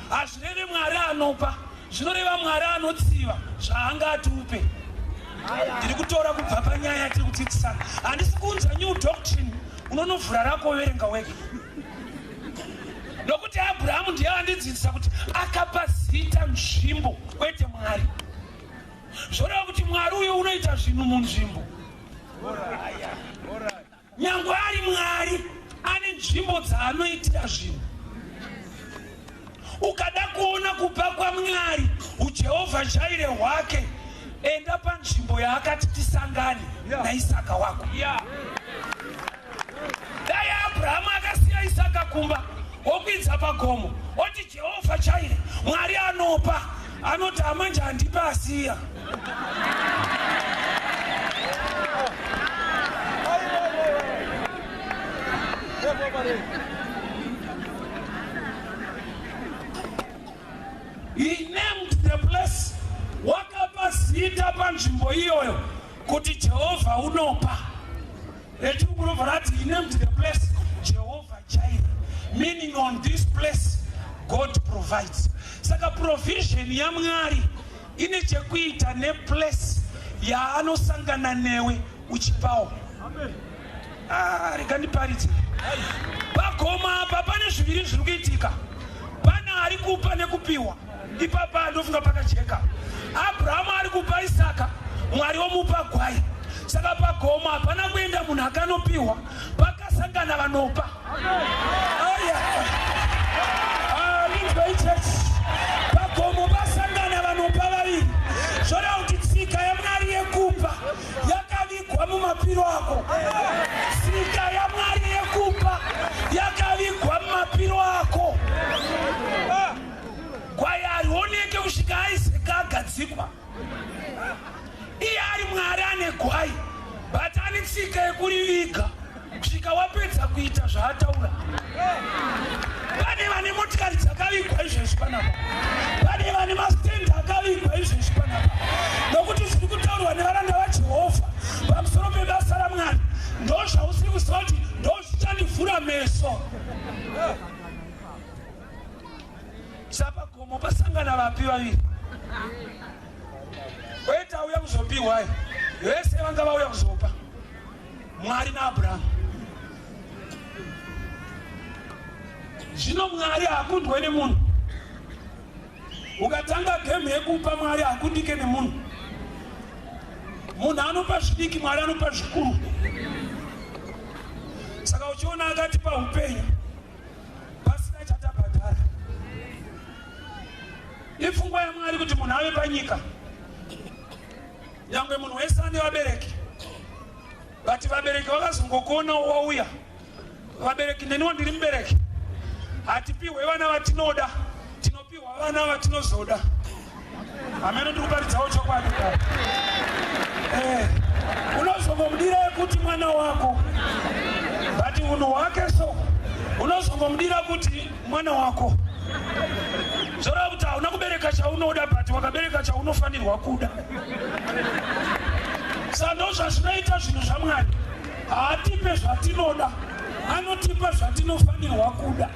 hazvireve Mwari anopa, zvinoreva Mwari anotsiva zvaanga atiupe. Ndiri kutora kubva panyaya yatiri kudzidzisana, handisi kuunza new doctrine. Unonovhura rako verenga wega, nokuti Abrahamu ndiye andidzidzisa kuti akapa zita nzvimbo, kwete Mwari. Zvoreva kuti Mwari uyo unoita zvinhu munzvimbo. Nyange ari Mwari, ane nzvimbo dzaanoitira zvinhu. Ukada kuona kupa kwaMwari, uJehovha Jireh hwake, enda panzvimbo yaakati tisangane naIsaka wako. Dai Abrahamu akasiya Isaka kumba, okwidza pagomo, oti Jehovha Jireh, Mwari anopa, anoti, "Amanje handipa asiya." He named the place, wakapa zita panzvimbo iyoyo kuti Jehovha Unopa. Rechirungu robva rati he named the place Jehovah Jireh, meaning on this place God provides. Saka provision yaMwari ine chekuita neplace yaanosangana newe uchipawo. Ah, rega ndiparidze. Pagomo apa pane zviviri zviri kuitika. Pane ari kupa nekupiwa ipapa. Ndofunga pakajeka. Abrahamu ari kupa Isaka, Mwari womupa gwai. Saka pagomo hapana kuenda munhu akanopiwa, pakasangana vanopa. Aya, linzwei chechi. Pagomo pasangana vanopa vaviri. Zvoreva kuti tsika yaMwari yekupa yakavigwa mumapiro ako. Tsika yaMwari yekupa yakavigwa mumapiro ako. Gwai harioneke kusvika Isaka agadzikwa. Iye ari Mwari ane gwai, but ane tsika yekuriviga kusvika wapedza kuita zvaataura. Pane vane motikari dzakavigwa izvezvi panapa, pane vane masitendi akavigwa izvezvi panapa, nokuti zviri kutaurwa nevaranda vaJehovha pamusoro pebasa raMwari ndo zvausiri kuziva kuti ndo zvichandivhura meso. Pakasangana vapi vaviri. Kwete auya kuzopiwa vese vanga vauya kuzopa. Mwari naAbrahamu. Zvino Mwari haakundwe nemunhu. Ukatanga game yekupa Mwari hakundike nemunhu. Munhu anopa zvidiki, Mwari anopa zvikuru. Saka uchiona akatipa upenyu pasina chatabhadhara. Ipfungwa yaMwari kuti munhu ave panyika. Nyangwe munhu wese ane vabereki. But vabereki vakazongokuona wauya. Vabereki neniwo ndiri mubereki. Hatipihwe vana vatinoda, tinopihwa vana vatinozoda. Ameno ndiri kuparidzawo chokwadi. Unozongomudira yekuti mwana wako, but unhu hwake so unozongomudira kuti mwana wako. Zvoreva kuti hauna kubereka chaunoda, but wakabereka chaunofanirwa kuda. Saka ndozvazvinoita zvinhu zvaMwari. Haatipe zvatinoda, anotipa zvatinofanirwa kuda.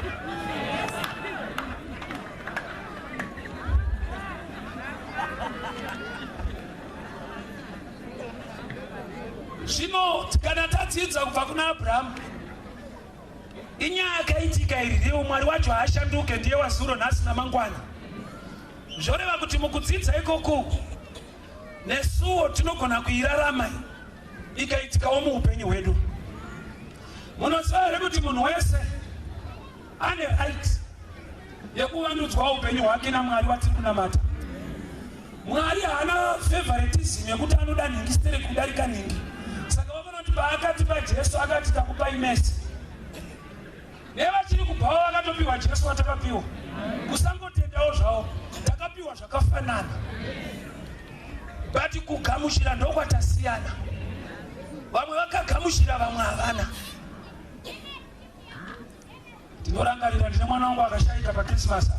Zvino kana tadzidza kubva kuna Abrahamu, inyaya yakaitika iri ndiye Mwari wacho haashanduke, ndiye wazuro nhasi namangwana. Zvoreva kuti mukudzidza ikoku nesuwo tinogona kuirarama ikaitikawo muupenyu hwedu. Munoziva here kuti munhu wese ane right yekuvandudzwa upenyu hwake naMwari watiri kunamata? Mwari haana favoritism yekuti anoda nhingi stereki kudarika nhingi. Saka vakaona kuti paakatipa Jesu akati takupai mese. Nevachiri kubvawo vakatopiwa Jesu watakapiwa. Kusangotendawo zvavo, takapiwa zvakafanana. But kugamuchira ndokwatasiyana. Vamwe vakagamuchira, vamwe havana. Ndinorangarira ndine mwana wangu akashaika paChristmas.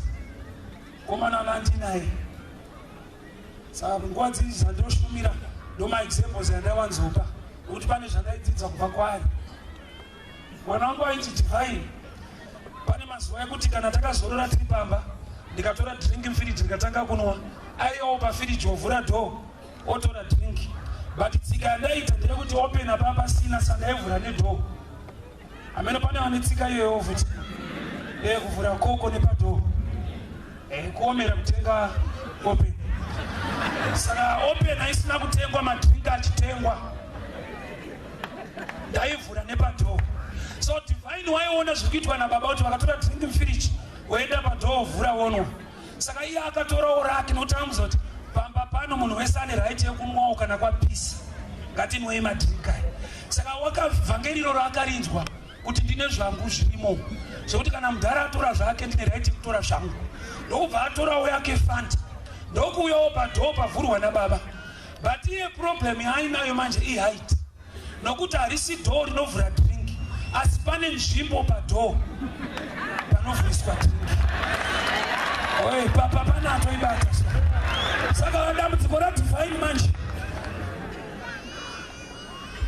Komana andinaye. Saka nguva dzii dzandinoshumira ndo maexamples andaiwanzopa nokuti pane zvandaidzidza kubva kwaari. Mwana wangu ainzi Divine. Pane mazuva ekuti kana takazorora tiri pamba ndikatora drink mufiriji ndikatanga kunwa, aiyawo pafiriji ovhura door otora drink. But tsika yandaiita ndeyekuti open apa pasina, saka ndaivhura nedoor. Ameno pane vane tsika iyoyo futi kuvhura koko nepadoor, kuomera kutenga open. Saka open haisina kutengwa, madrink achitengwa, ndaivhura nepadoor. So Divine waiona zviri kuitwa nababa kuti vakatora drink mufiriji woenda padoor vhura wonwa. Saka iye akatorawo rake nokuti amuziva kuti pamba pano munhu wese ane right yekunwawo kana kwapisa, ngatinwei madrink aya. Saka wakavhangeri iroro akarinzwa kuti ndine zvangu zvirimo zvekuti kana mudhara atora zvake ndine right yekutora zvangu. Ndokubva atorawo yake Fanta, ndokuuyawo padoor pavhurwa nababa. But iye problem yaainayo manje iheight, nokuti harisi door rinovhura drink, asi pane nzvimbo padoor panovhuriswa drink. Oye papa panatoibata. Saka dambudziko raDivine manje,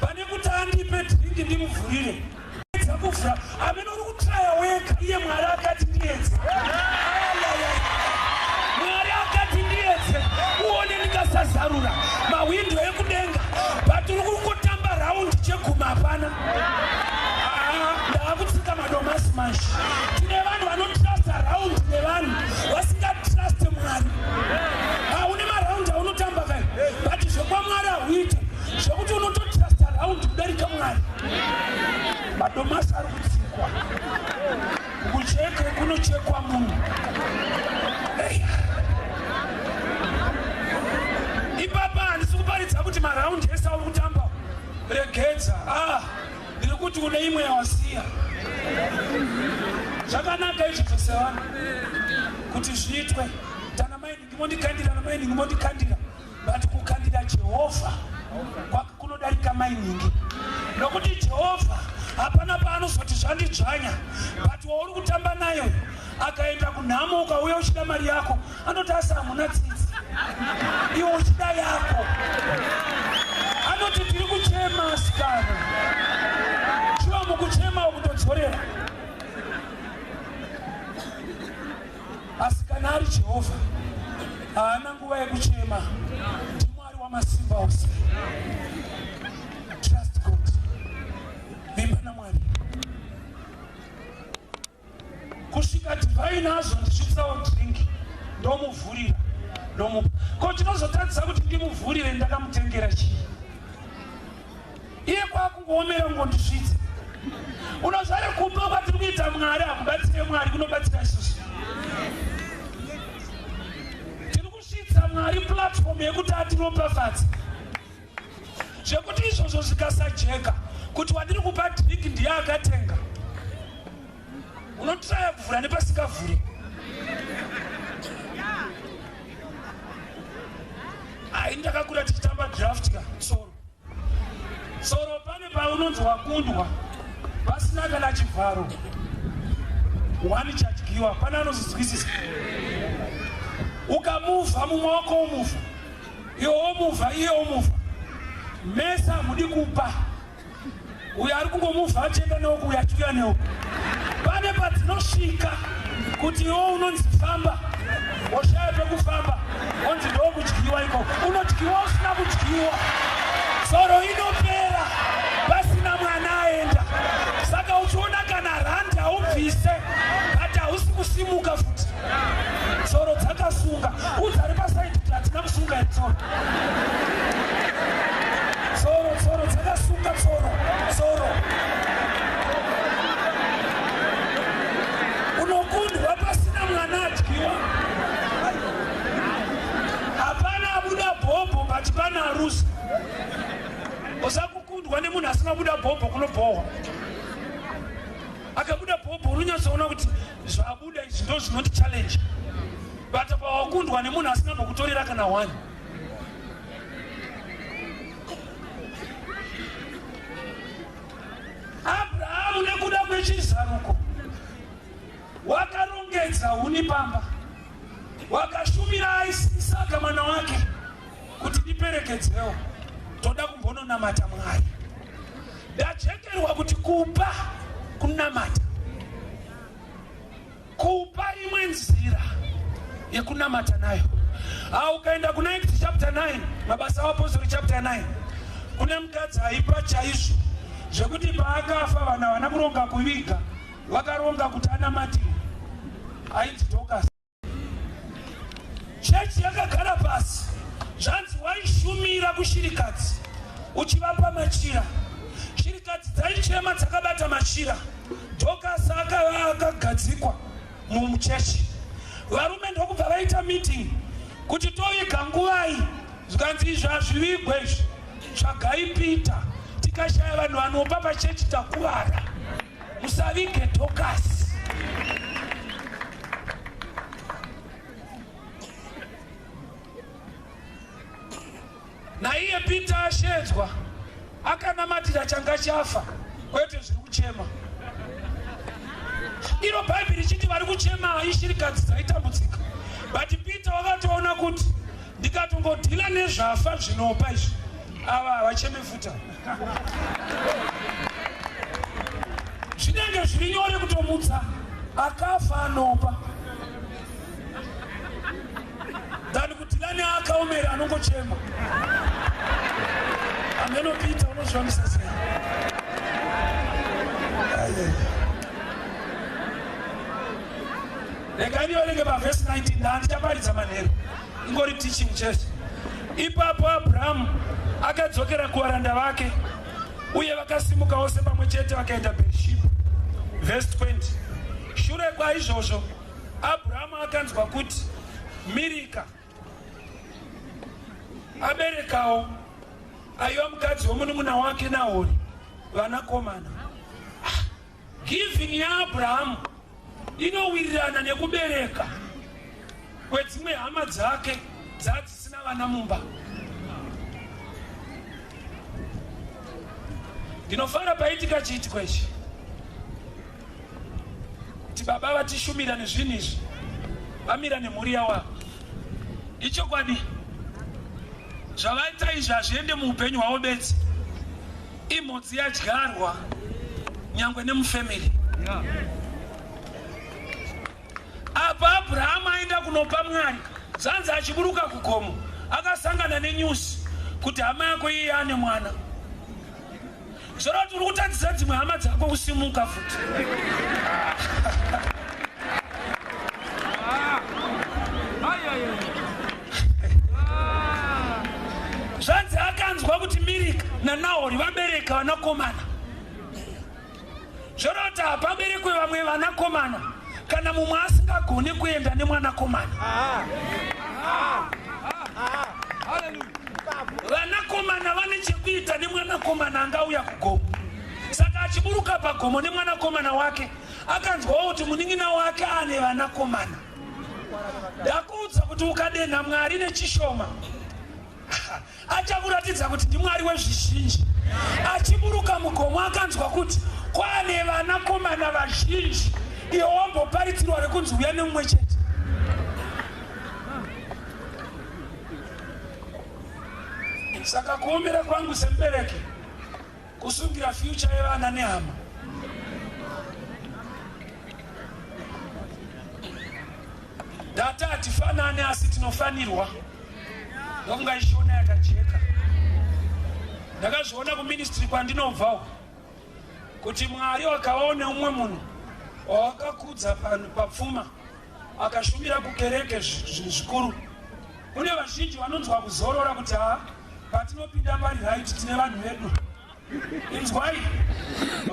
pane kuti andipe drink ndimuvhurire, kuvhura amene uri kutraya wega. Iye Mwari akati ndiedze. Mwari akati ndiedze uone ndikasazarura mahwindo ekudenga, but uri kungotamba round cheguma hapana. Ndaakutsika madomasi manje. Tine vanhu vanotrusta round nevanhu vasingatruste Mwari. Haune maraundi aunotamba kai, but zvekwamwari hauite, zvekuti unototrusta round kudarika Mwari. Madomasi ari kutsikwa, kucheke kunochekwa munhu. Ipapa handisi kuparidza kuti maraundi ese auri kutamba regedza. Ndiri kuti une imwe yawasiya. Zvakanaka izvozvo sevanhu kuti zviitwe. Tana mainingi mondikandira, namainingi mondikandira, but kukandira Jehovha kunodarika mainingi, nokuti Jehovha hapana paanozoti zvandidzvanya. But wauri kutamba nayo akaenda kunhamo, ukauya uchida mari yako, anoti asi hamuna tsitsi, iwe uchida yako. Anoti tiri kuchema asikana, shuwa mukuchema ukutodzorera asikana. Kana ari Jehovha, haana nguva yekuchema. NdiMwari wamasimba ose. Trust God. Vimba naMwari. Kusvika Divine azondisvitsawo drink ndomuvhurira ndomupa. Ko chinozotadzisa kuti ndimuvhurire ndakamutengera chii? Iye kwakungoomera kungondisvitsa. Unozvare kupa kwatiri kuita Mwari hakubatsire Mwari kunobatsira isusu. Tiri kusvitsa Mwari platform yekuti atiropafadze. Zvekuti izvozvo zvikasajeka kuti wandiri kupa drink ndiye akatenga. Unotraya kuvhura nepasingavhuri. Ai ndakakura tichitamba draft ka soro. Soro pane paunonzi wakundwa pasina kana chivharo. One chadyiwa pane anozvinzwisisa. Ukamuvha mumwe wako womuvha. Iwe womuvha iye womuvha. Mese hamudi kupa. Uyo ari kungomuvha achienda neuku uyo achiuya neuku. Pane padzinosvika kuti iwe unonzi famba woshaya pekufamba wonzi ndokudyiwa ikoko. Unodyiwa usina kudyiwa. Tsoro inopera pasina mwana aenda. Saka uchiona kana randi haubvise but hausi kusimuka futi. Tsoro dzakasunga. Udza ari pasaidi kuti hatina kusunga here tsoro. Tsoro, tsoro dzakasunga tsoro, tsoro. Unokundwa pasina mwana adyiwa. Hapana abuda bhobho but pane arusa. Usakukundwa nemunhu asina kubuda bhobho kunobhohwa. Akabuda bhobho unonyatsoona kuti zvabuda izvi ndo zvinoti challenge. But pawakundwa nemunhu asina mbokutorera kana one. Abrahamu nekuda kwechizaruko wakarongedza huni pamba, wakashumira Isaka mwana wake kuti ndiperekedzewo, toda kumbononamata Mwari. Ndajekerwa kuti kupa kunamata. Kupa imwe nzira yekunamata nayo. Ah, ukaenda kuna Acts chapter 9, mabasa apostori chapter 9, kune mukadzi aipa chaizvo zvekuti paakafa vanhu havana kuronga kuviga, vakaronga kuti anamatirwe. Ainzi Dorcas. Chechi yakagara pasi, zvanzi waishumira kushirikadzi uchivapa machira. Shirikadzi dzaichema dzakabata machira. Dorcas akava akagadzikwa mumuchechi. Varume ndokubva vaita meeting kuti toviga nguvai, zvikanzi izvi hazvivigwe izvi, tsvagai Peter. Tikashaya vanhu vanopa pachechi takuvara, musavige Dorcas. Naiye Peter ashedzwa akanamatira changa chafa kwete zviri kuchema. Iro Bhaibheri richiti vari kuchema ishirikadzi dzaitambudzika, but Peter wakatoona kuti ndikatongodhila nezvafa zvinopa izvi, ava havacheme futa. Zvinenge zviri nyore kutomutsa akafa anopa than kuti lani akaomera anongochema. Ameno Peter unozvifambisa sei? Regai ndiverenge pavhesi 19, ndandichaparidza manheru, ingori teaching chete. Ipapo Abrahamu akadzokera kuvaranda vake, uye vakasimuka vose pamwe chete vakaenda Beersheba. Vhesi 20, shure kwaizvozvo Abrahamu akanzwa kuti Mirika aberekawo, aiva mukadzi womunun'una wake Nahori, vanakomana. Giving yaAbrahamu inowirirana nekubereka kwedzimwe hama dzake dzadzisina vana mumba. Ndinofara paitika chiitiko ichi kuti baba vatishumira nezvinhu izvi, vamira nemhuri yavo. Ichokwadi zvavaita izvi hazviende muupenyu hwavo bedzi, imhodzi yadyarwa nyangwe nemufamily. Apa Abrahamu aenda kuno kunopa Mwari. Zvanzi achiburuka kugomo akasangana nenews kuti hama yako iye ane mwana. Zvoreva kuti uri kutadzisa dzimwe hama dzako kusimuka futi. Zvanzi akanzwa kuti Mirika naNahori vabereka vanakomana. Zvoreva kuti hapaberekwe vamwe vanakomana kana mumwe asingagoni kuenda nemwanakomana. Vanakomana vane chekuita nemwanakomana angauya kugomo. Saka achiburuka pagomo nemwanakomana wake, akanzwawo kuti munin'ina wake ane vanakomana. Ndakuudza kuti ukadenha Mwari nechishoma, achakuratidza kuti ndiMwari wezvizhinji. Achiburuka mugomo akanzwa kuti kwane vanakomana vazhinji, iwe wamboparidzirwa rekunzi uya nemumwe chete. Saka kuomera kwangu semubereki kusungira future yevana nehama. Data hatifanane asi tinofanirwa. Ndokunga ishona yakajeka. Ndakazviona kuministry kwandinobva kuti Mwari wakaona umwe munhu wawakakudza papfuma akashumira kukereke zvinhu zvikuru. Kune vazhinji vanonzwa kuzorora kuti ha, patinopinda pari right tine vanhu vedu. Inzwai,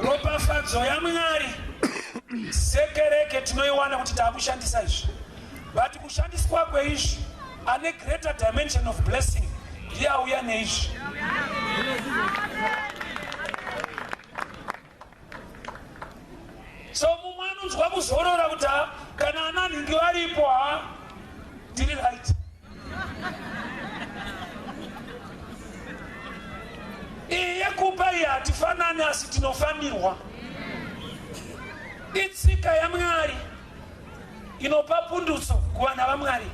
ropafadzo yaMwari sekereke tinoiwana kuti taakushandisa izvi, but kushandiswa kweizvi ane greater dimension of blessing ndiye auya neizvi. So mumwe anonzwa kuzorora kuti ha, kana ana nhingi varipo, ha, tiri right. Iyi yekupa iyi hatifanani asi tinofanirwa. Itsika yaMwari inopa pundutso kuvana vaMwari,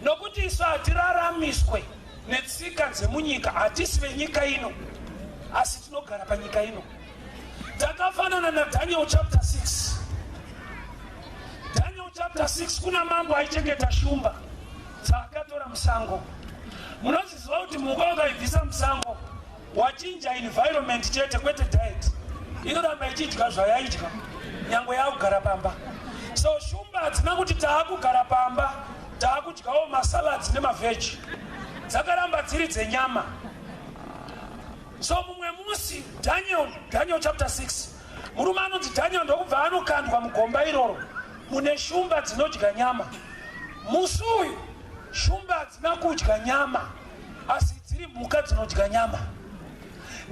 nokuti isu hatiraramiswe netsika dzemunyika, hatisi venyika ino asi tinogara panyika ino. Takafanana naDaniel chapter 6. Daniel chapter 6, kuna mambo aichengeta shumba dzaakatora musango. Munoziziva kuti mhuka ukaibvisa musango wachinja environment chete, kwete diet. Inoramba ichidya zvayaidya nyangwe yaakugara pamba. So shumba hadzina kuti taakugara pamba taakudyawo masalads nemavheji, dzakaramba dziri dzenyama. So mumwe musi Daniel chapter 6, murume anonzi Daniel ndokubva anokandwa mugomba iroro mune shumba dzinodya nyama. Musi uyu shumba hadzina kudya nyama, asi dziri mhuka dzinodya nyama.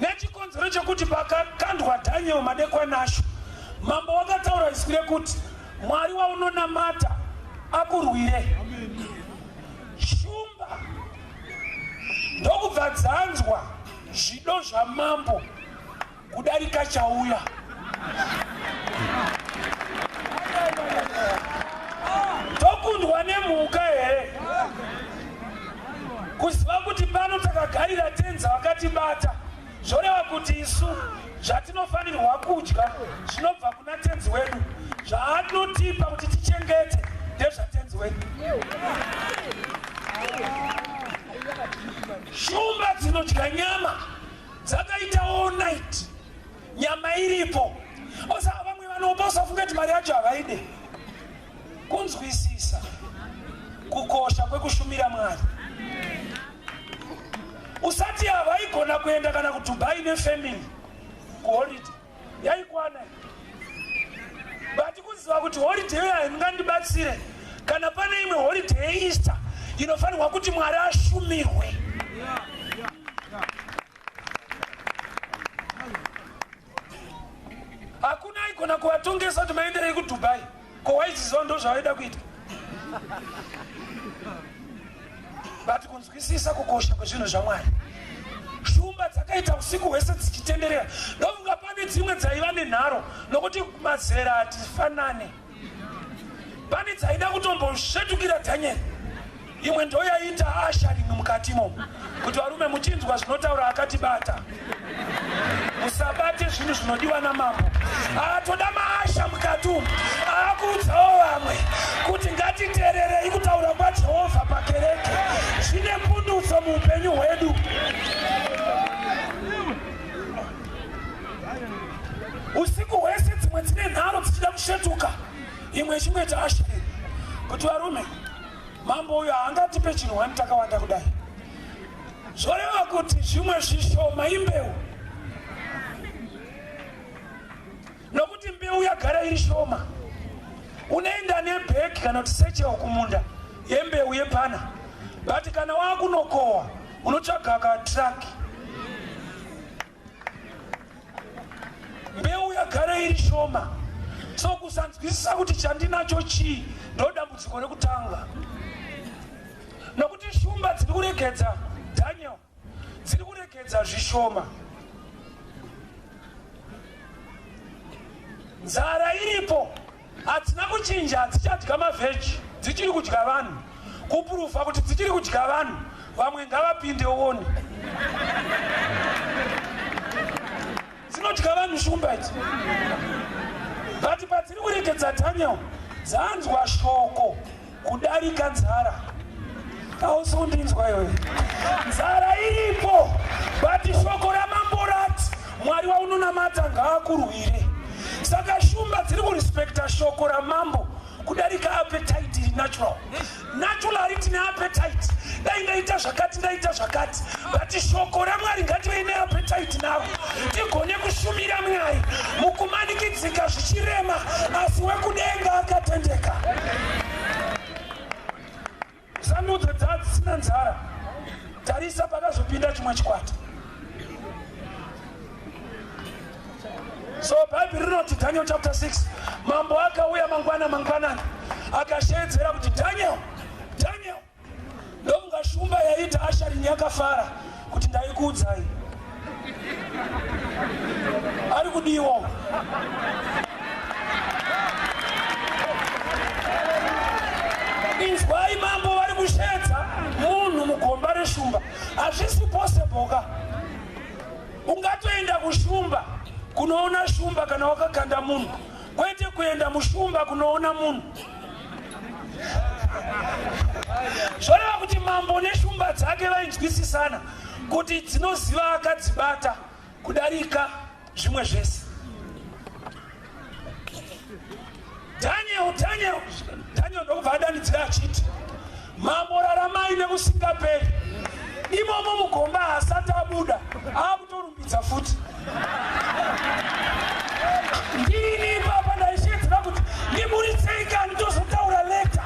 Nechikonzero chekuti pakakandwa Daniel madekwana acho, mambo wakataura izwi rekuti Mwari waunonamata akurwire. Shumba ndokubva dzanzwa zvido zvamambo kudarika chauya. Tokundwa nemhuka here? Kuziva kuti pano takagarira tenza vakatibata, zvoreva kuti isu zvatinofanirwa kudya zvinobva kuna tenzi wedu, zvaanotipa kuti tichengete ndezvatenzi wedu. Shumba dzinodya nyama dzakaita all night, nyama iripo. Osa vamwe vanopa usafunge kuti mari yacho havaide. Kunzwisisa kukosha kwekushumira Mwari. Usati havaigona kuenda kana kuDubai nefamily kuholiday, yaikwana, but kuziva kuti holiday iyo haingandibatsire kana pane imwe holiday yeEaster inofanirwa kuti Mwari ashumirwe. Hakuna aigona kuvatongesa kuti maenderei kuDubai, ko waiziziva ndo zvavaida kuita. But kunzwisisa kukosha kwezvinhu zvaMwari, shumba dzakaita usiku hwese dzichitenderera. Ndofunga pane dzimwe dzaiva nenharo, nokuti mazera hatifanane. Pane dzaida kutombosvetukira Dhanieri. Imwe ndo yaiita ushering mukati imomo kuti varume muchinzwa zvinotaura akatibata, musabate zvinhu zvinodiwa namambo. Atoda mausher mukati umu, aakuudzawo vamwe kuti ngatiteererei kutaura. muupenyu hwedu. Usiku hwese dzimwe dzine nharo dzichida kusvetuka, imwe ichingoita ashiri kuti varume, mambo uyo haangatipe chinhu wani takawanda kudai. Zvoreva kuti zvimwe zvishoma imbeu, nokuti mbeu yagara iri shoma. Unoenda nebhegi kana kuti sechel kumunda yembeu yepana, but kana wakunokohwa unotsvaga katraki. Mbeu yagara iri shoma. So kusanzwisisa kuti chandinacho chii ndo dambudziko rekutanga, nokuti shumba dziri kuregedza Daniel, dziri kuregedza zvishoma. Nzara iripo, hadzina kuchinja, hadzichadya mavheji, dzichiri kudya vanhu. Kupurufa kuti dzichiri kudya vanhu, vamwe ngavapinde uone. Dzinodya vanhu shumba idzi, but padziri kuregedza Daniel, dzanzwa shoko kudarika nzara. Hausi kundinzwa iwe. Nzara iripo, but shoko ramambo rati Mwari waunonamata ngaakurwire. Saka shumba dziri kurespekta shoko ramambo kudarika appetite iri natural. Naturally tine appetite, dai ndaita zvakati, ndaita zvakati, but shoko raMwari ngative neappetite naro, tigone kushumira Mwari mukumanikidzika zvichirema, asi wekudenga akatendeka. Sandudzo dzadzisina nzara. Tarisa pakazopinda chimwe chikwata. So Bhaibheri rinoti, Daniel chapter 6, mambo akauya mangwana mangwanani akasheedzera kuti Daniel, Daniel. Ndokunga shumba yaita asharini yakafara kuti ndaikuudzai ari kudiwa. Inzwai, mambo vari kusheedza munhu mugomba reshumba. Hazvisi possible ka. Ungatoenda kushumba kunoona shumba kana wakakanda munhu, kwete kuenda mushumba kunoona munhu. Zvoreva kuti mambo neshumba dzake vainzwisisana kuti dzinoziva akadzibata kudarika zvimwe zvese. Daniel, Daniel, Daniel ndokubva adanidzira achiti, mambo raramai nekusingaperi. Imomo mugomba haasati abuda, akutorumbidza futi. Ndini ipapa ndaishedzera kuti ndiburitsei kani, tozotaura later.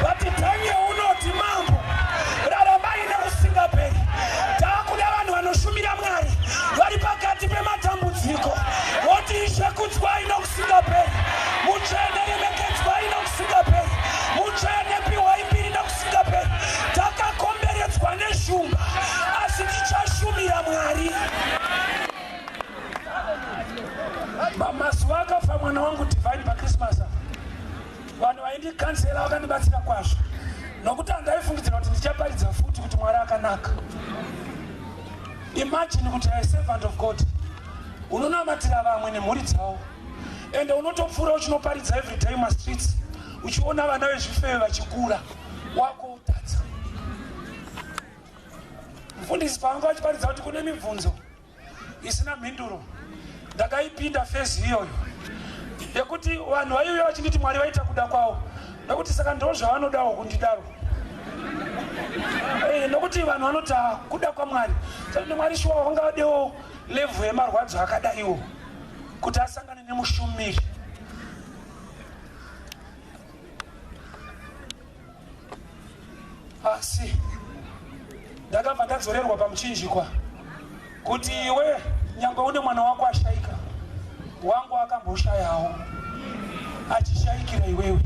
But Daniel unoti, mambo raramai nekusingaperi. Taakuda vanhu vanoshumira Mwari vari pakati pematambudziko, voti Ishe kudzwai nokusingaperi, mutsvene remekedzwai nokusingaperi, mutsvene piwai mbiri nokusingaperi. Takakomberedzwa neshumba, asi tichashumira Mwari. Mazuva akafa mwana wangu Divine paChristmas, vanhu vaindikansela vakandibatsira kwazvo, nokuti handaifungidzira kuti ndichaparidza futi kuti Mwari akanaka. Imagine kuti a servant of God, unonamatira vamwe nemhuri dzavo, ende unotopfuura uchinoparidza every day mumastreets, uchiona vana vezvifeve vachikura, wako utadza. Mufundisi paanga vachiparidza kuti kune mibvunzo isina mhinduro, ndakaipinda phase iyoyo yekuti vanhu vaiuya vachinditi Mwari vaita kuda kwavo, nokuti saka ndo zvavanodawo kundidaro. Nokuti vanhu vanoti kuda kwaMwari, saka Mwari shuwa vangavadewo level yemarwadzo akadaiwo kuti asangane nemushumiri? Asi ndakabva ndadzorerwa pamuchinjikwa kuti iwe nyangwe une mwana wako ashaika, wangu akamboshayawo achishayikira iwewe.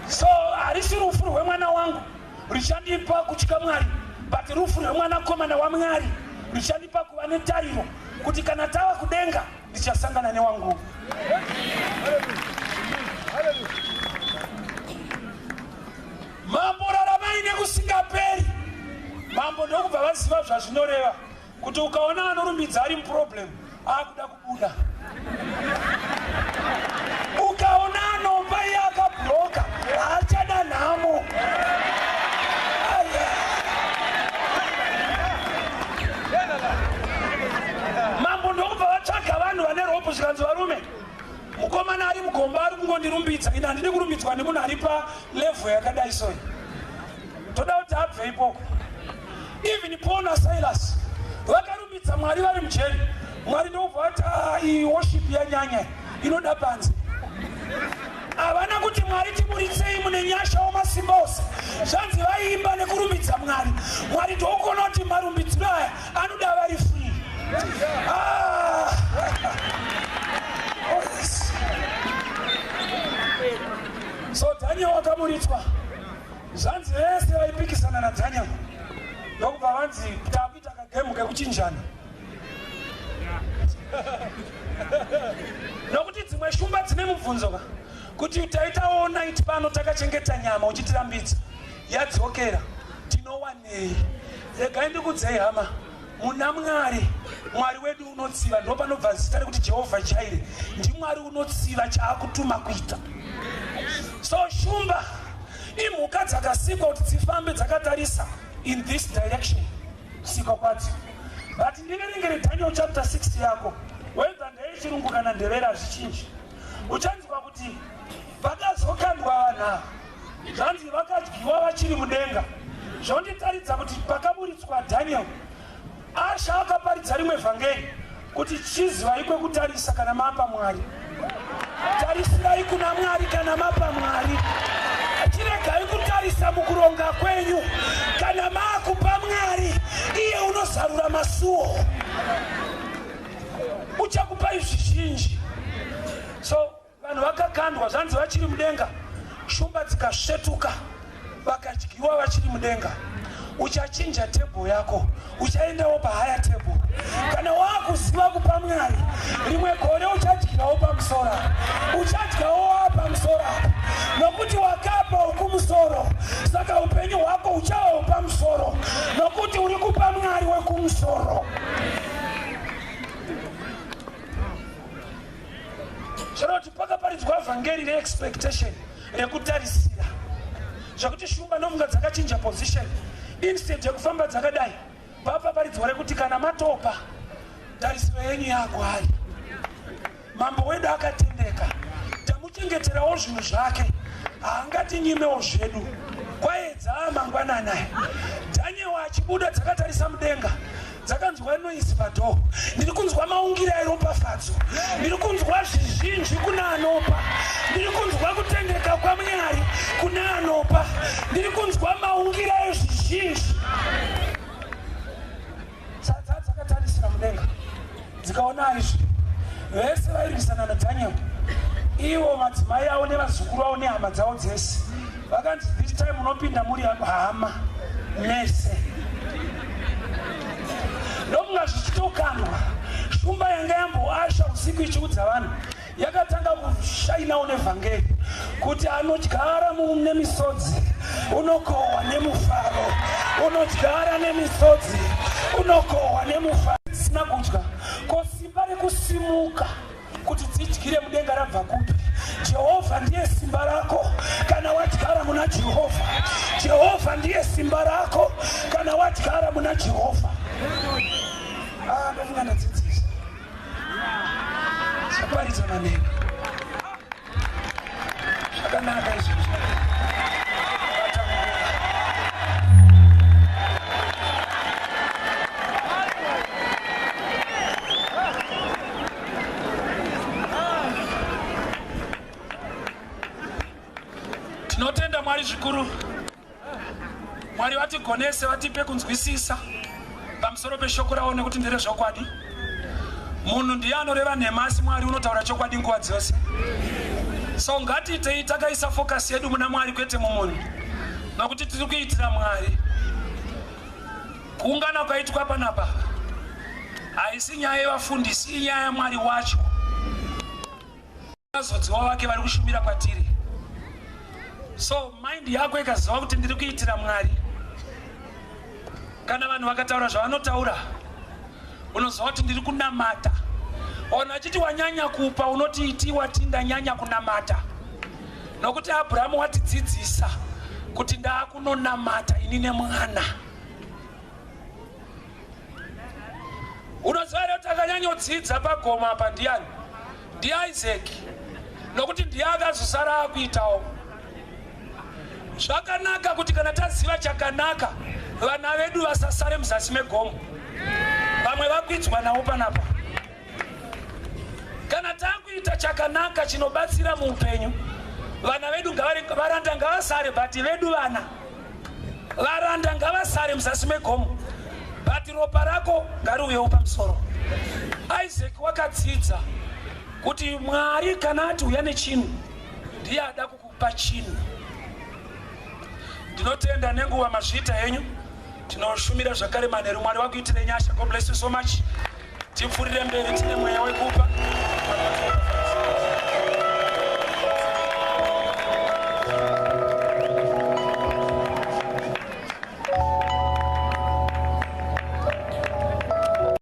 So harisi rufu rwemwana wangu richandipa kutya Mwari, but rufu rwemwanakomana waMwari richandipa kuva netariro kuti kana tava kudenga ndichasangana newangu. Mambo raramai nekusingaperi. Mambo ndokubva vaziva zvazvinoreva kuti ukaona anorumbidza ari muproblem, akuda kubuda. Ukaona anomba iye. Zvikanzi, "Varume, mukomana ari mugomba ari kungondirumbidza. Ini handidi kurumbidzwa nemunhu ari palevel yakadai. Soi toda kuti abve ikoko." Even Paul naSilas vakarumbidza Mwari vari mujeri. Mwari ndokubva vati, "Ah, iyi worship yanyanya, inoda panze." Havana kuti, "Mwari, tiburitsei, mune nyasha wamasimba ose." Zvanzi vaiimba nekurumbidza Mwari. Mwari ndokuona kuti marumbidziro aya anoda vari free. Ah. Oh, yes. So Daniel wakaburitswa. Zvanzi vese vaipikisana naDaniel ndokubva vanzi, "Takuita kagame kekuchinjana," nokuti dzimwe shumba dzine mubvunzo ka kuti, "Taita all night pano takachengeta nyama, uchitirambidza, yadzokera, tinowanei?" Regai ndikudzei, hama, muna Mwari. Mwari wedu unotsiva. Ndo panobva zita rekuti Jehovha Jireh. NdiMwari unotsiva chaakutuma kuita. So shumba imhuka dzakasikwa kuti dzifambe dzakatarisa in this direction, kusikwa kwadzo. But ndiverengere Daniel chapter 6 yako, whether ndeyechirungu kana ndevera, zvichinji. Uchanzwa kuti pakazokandwa vanhu ava, zvanzi vakadyiwa vachiri mudenga. Zvonditaridza kuti pakaburitswa Daniel, asha akaparidza rimwe vhangeri kuti chizivai kwekutarisa kana mapa Mwari. Tarisirai kuna Mwari kana mapa Mwari. Chiregai kutarisa mukuronga kwenyu. Kana maakupa Mwari, iye unozarura masuo, uchakupai zvizhinji. So vanhu vakakandwa, zvanzi vachiri mudenga, shumba dzikasvetuka, vakadyiwa vachiri mudenga. Uchachinja table yako, uchaendawo pahigher table kana waakuziva kupa Mwari. Rimwe gore uchadyirawo pamusoro apa, uchadyawo waapamusoro apa, nokuti wakapa ukumusoro. Saka upenyu hwako huchavawo pamusoro nokuti uri kupa Mwari wekumusoro. Zvinoti pakaparidzwa vhangeri reexpectation, rekutarisira, zvekuti shumba nofunga dzakachinja position. Instead yekufamba dzakadai, papaparidzwa rekuti kana matopa, tarisiro yenyu yakwaari. Mambo wedu akatendeka, tamuchengeterawo zvinhu zvake, haangatinyimewo zvedu. Kwaedza mangwanani aya, Daniel achibuda, dzakatarisa mudenga, dzakanzwa noise padoor. "Ndiri kunzwa maungira eropafadzo, ndiri kunzwa zvizhinji kuna anopa, ndiri kunzwa kutendeka kwaMwari kuna anopa, ndiri kunzwa maungira ezvizhinji." Sadza dzakatarisira mudenga, dzikaona izvi. Vese vairwisana naDaniel, ivo madzimai avo nevazukuru vavo nehama dzavo dzese, vakanzi, "This time munopinda muri hama mese." Ndomunga zvichitokandwa, shumba yanga yamboasha usiku ichiudza vanhu yakatanga kushainawo nevhangeri kuti anodyara nemisodzi unokohwa nemufaro, unodyara nemisodzi unokohwa nemufaro. Dzisina kudya, ko simba rekusimuka kuti dzidyire mudenga rabva kupi? Jehovha ndiye simba rako kana wadyara muna Jehovha. Jehovha ndiye simba rako kana wadyara muna Jehovha. Ah, ndofunga ndadzidzisa zvaparidza maneno zvakanaka izvozvo. Bata nguva. Tinotenda Mwari zvikuru. Mwari vatigonese, vatipe kunzwisisa pamusoro peshoko ravo, nekuti nderezvokwadi. Munhu ndiye anoreva nhema, asi Mwari unotaura chokwadi nguva dzose. So ngatiitei takaisa focus yedu muna Mwari, kwete mumunhu, nokuti tiri kuitira Mwari. Kuungana kwaitwa panapa haisi nyaya yevafundisi, inyaya yaMwari wacho. Vazodziwa vake vari kushumira kwatiri. So mind yako ikaziva kuti ndiri kuitira Mwari, kana vanhu vakataura zvavanotaura, unoziva kuti ndiri kunamata. Vanhu vachiti wanyanya kupa, unoti iti wati ndanyanya kunamata, nokuti Abrahamu watidzidzisa kuti ndaakunonamata ini nemwana. Unoziva here kuti akanyanyodzidza pagomo apa ndiani? ndiIsaac, nokuti ndiye akazosara akuitawo zvakanaka. Kuti kana taziva chakanaka, vana vedu vasasare muzasi megomo. Vamwe vakwidzwa navo panapa. Kana takuita chakanaka chinobatsira muupenyu, vana vedu varanda ngavasare, but vedu vana varanda ngavasare muzasi megomo, but ropa rako ngariuyewo pamusoro. Isaac wakadzidza kuti Mwari kana ati uya nechinhu, ndiye ada kukupa chinhu. Ndinotenda nenguva. Mazviita henyu. Tinoshumira zvakare manheru. Mwari wakuitire nyasha. God bless you so much. Tipfuurire mberi tine mweya wekupa.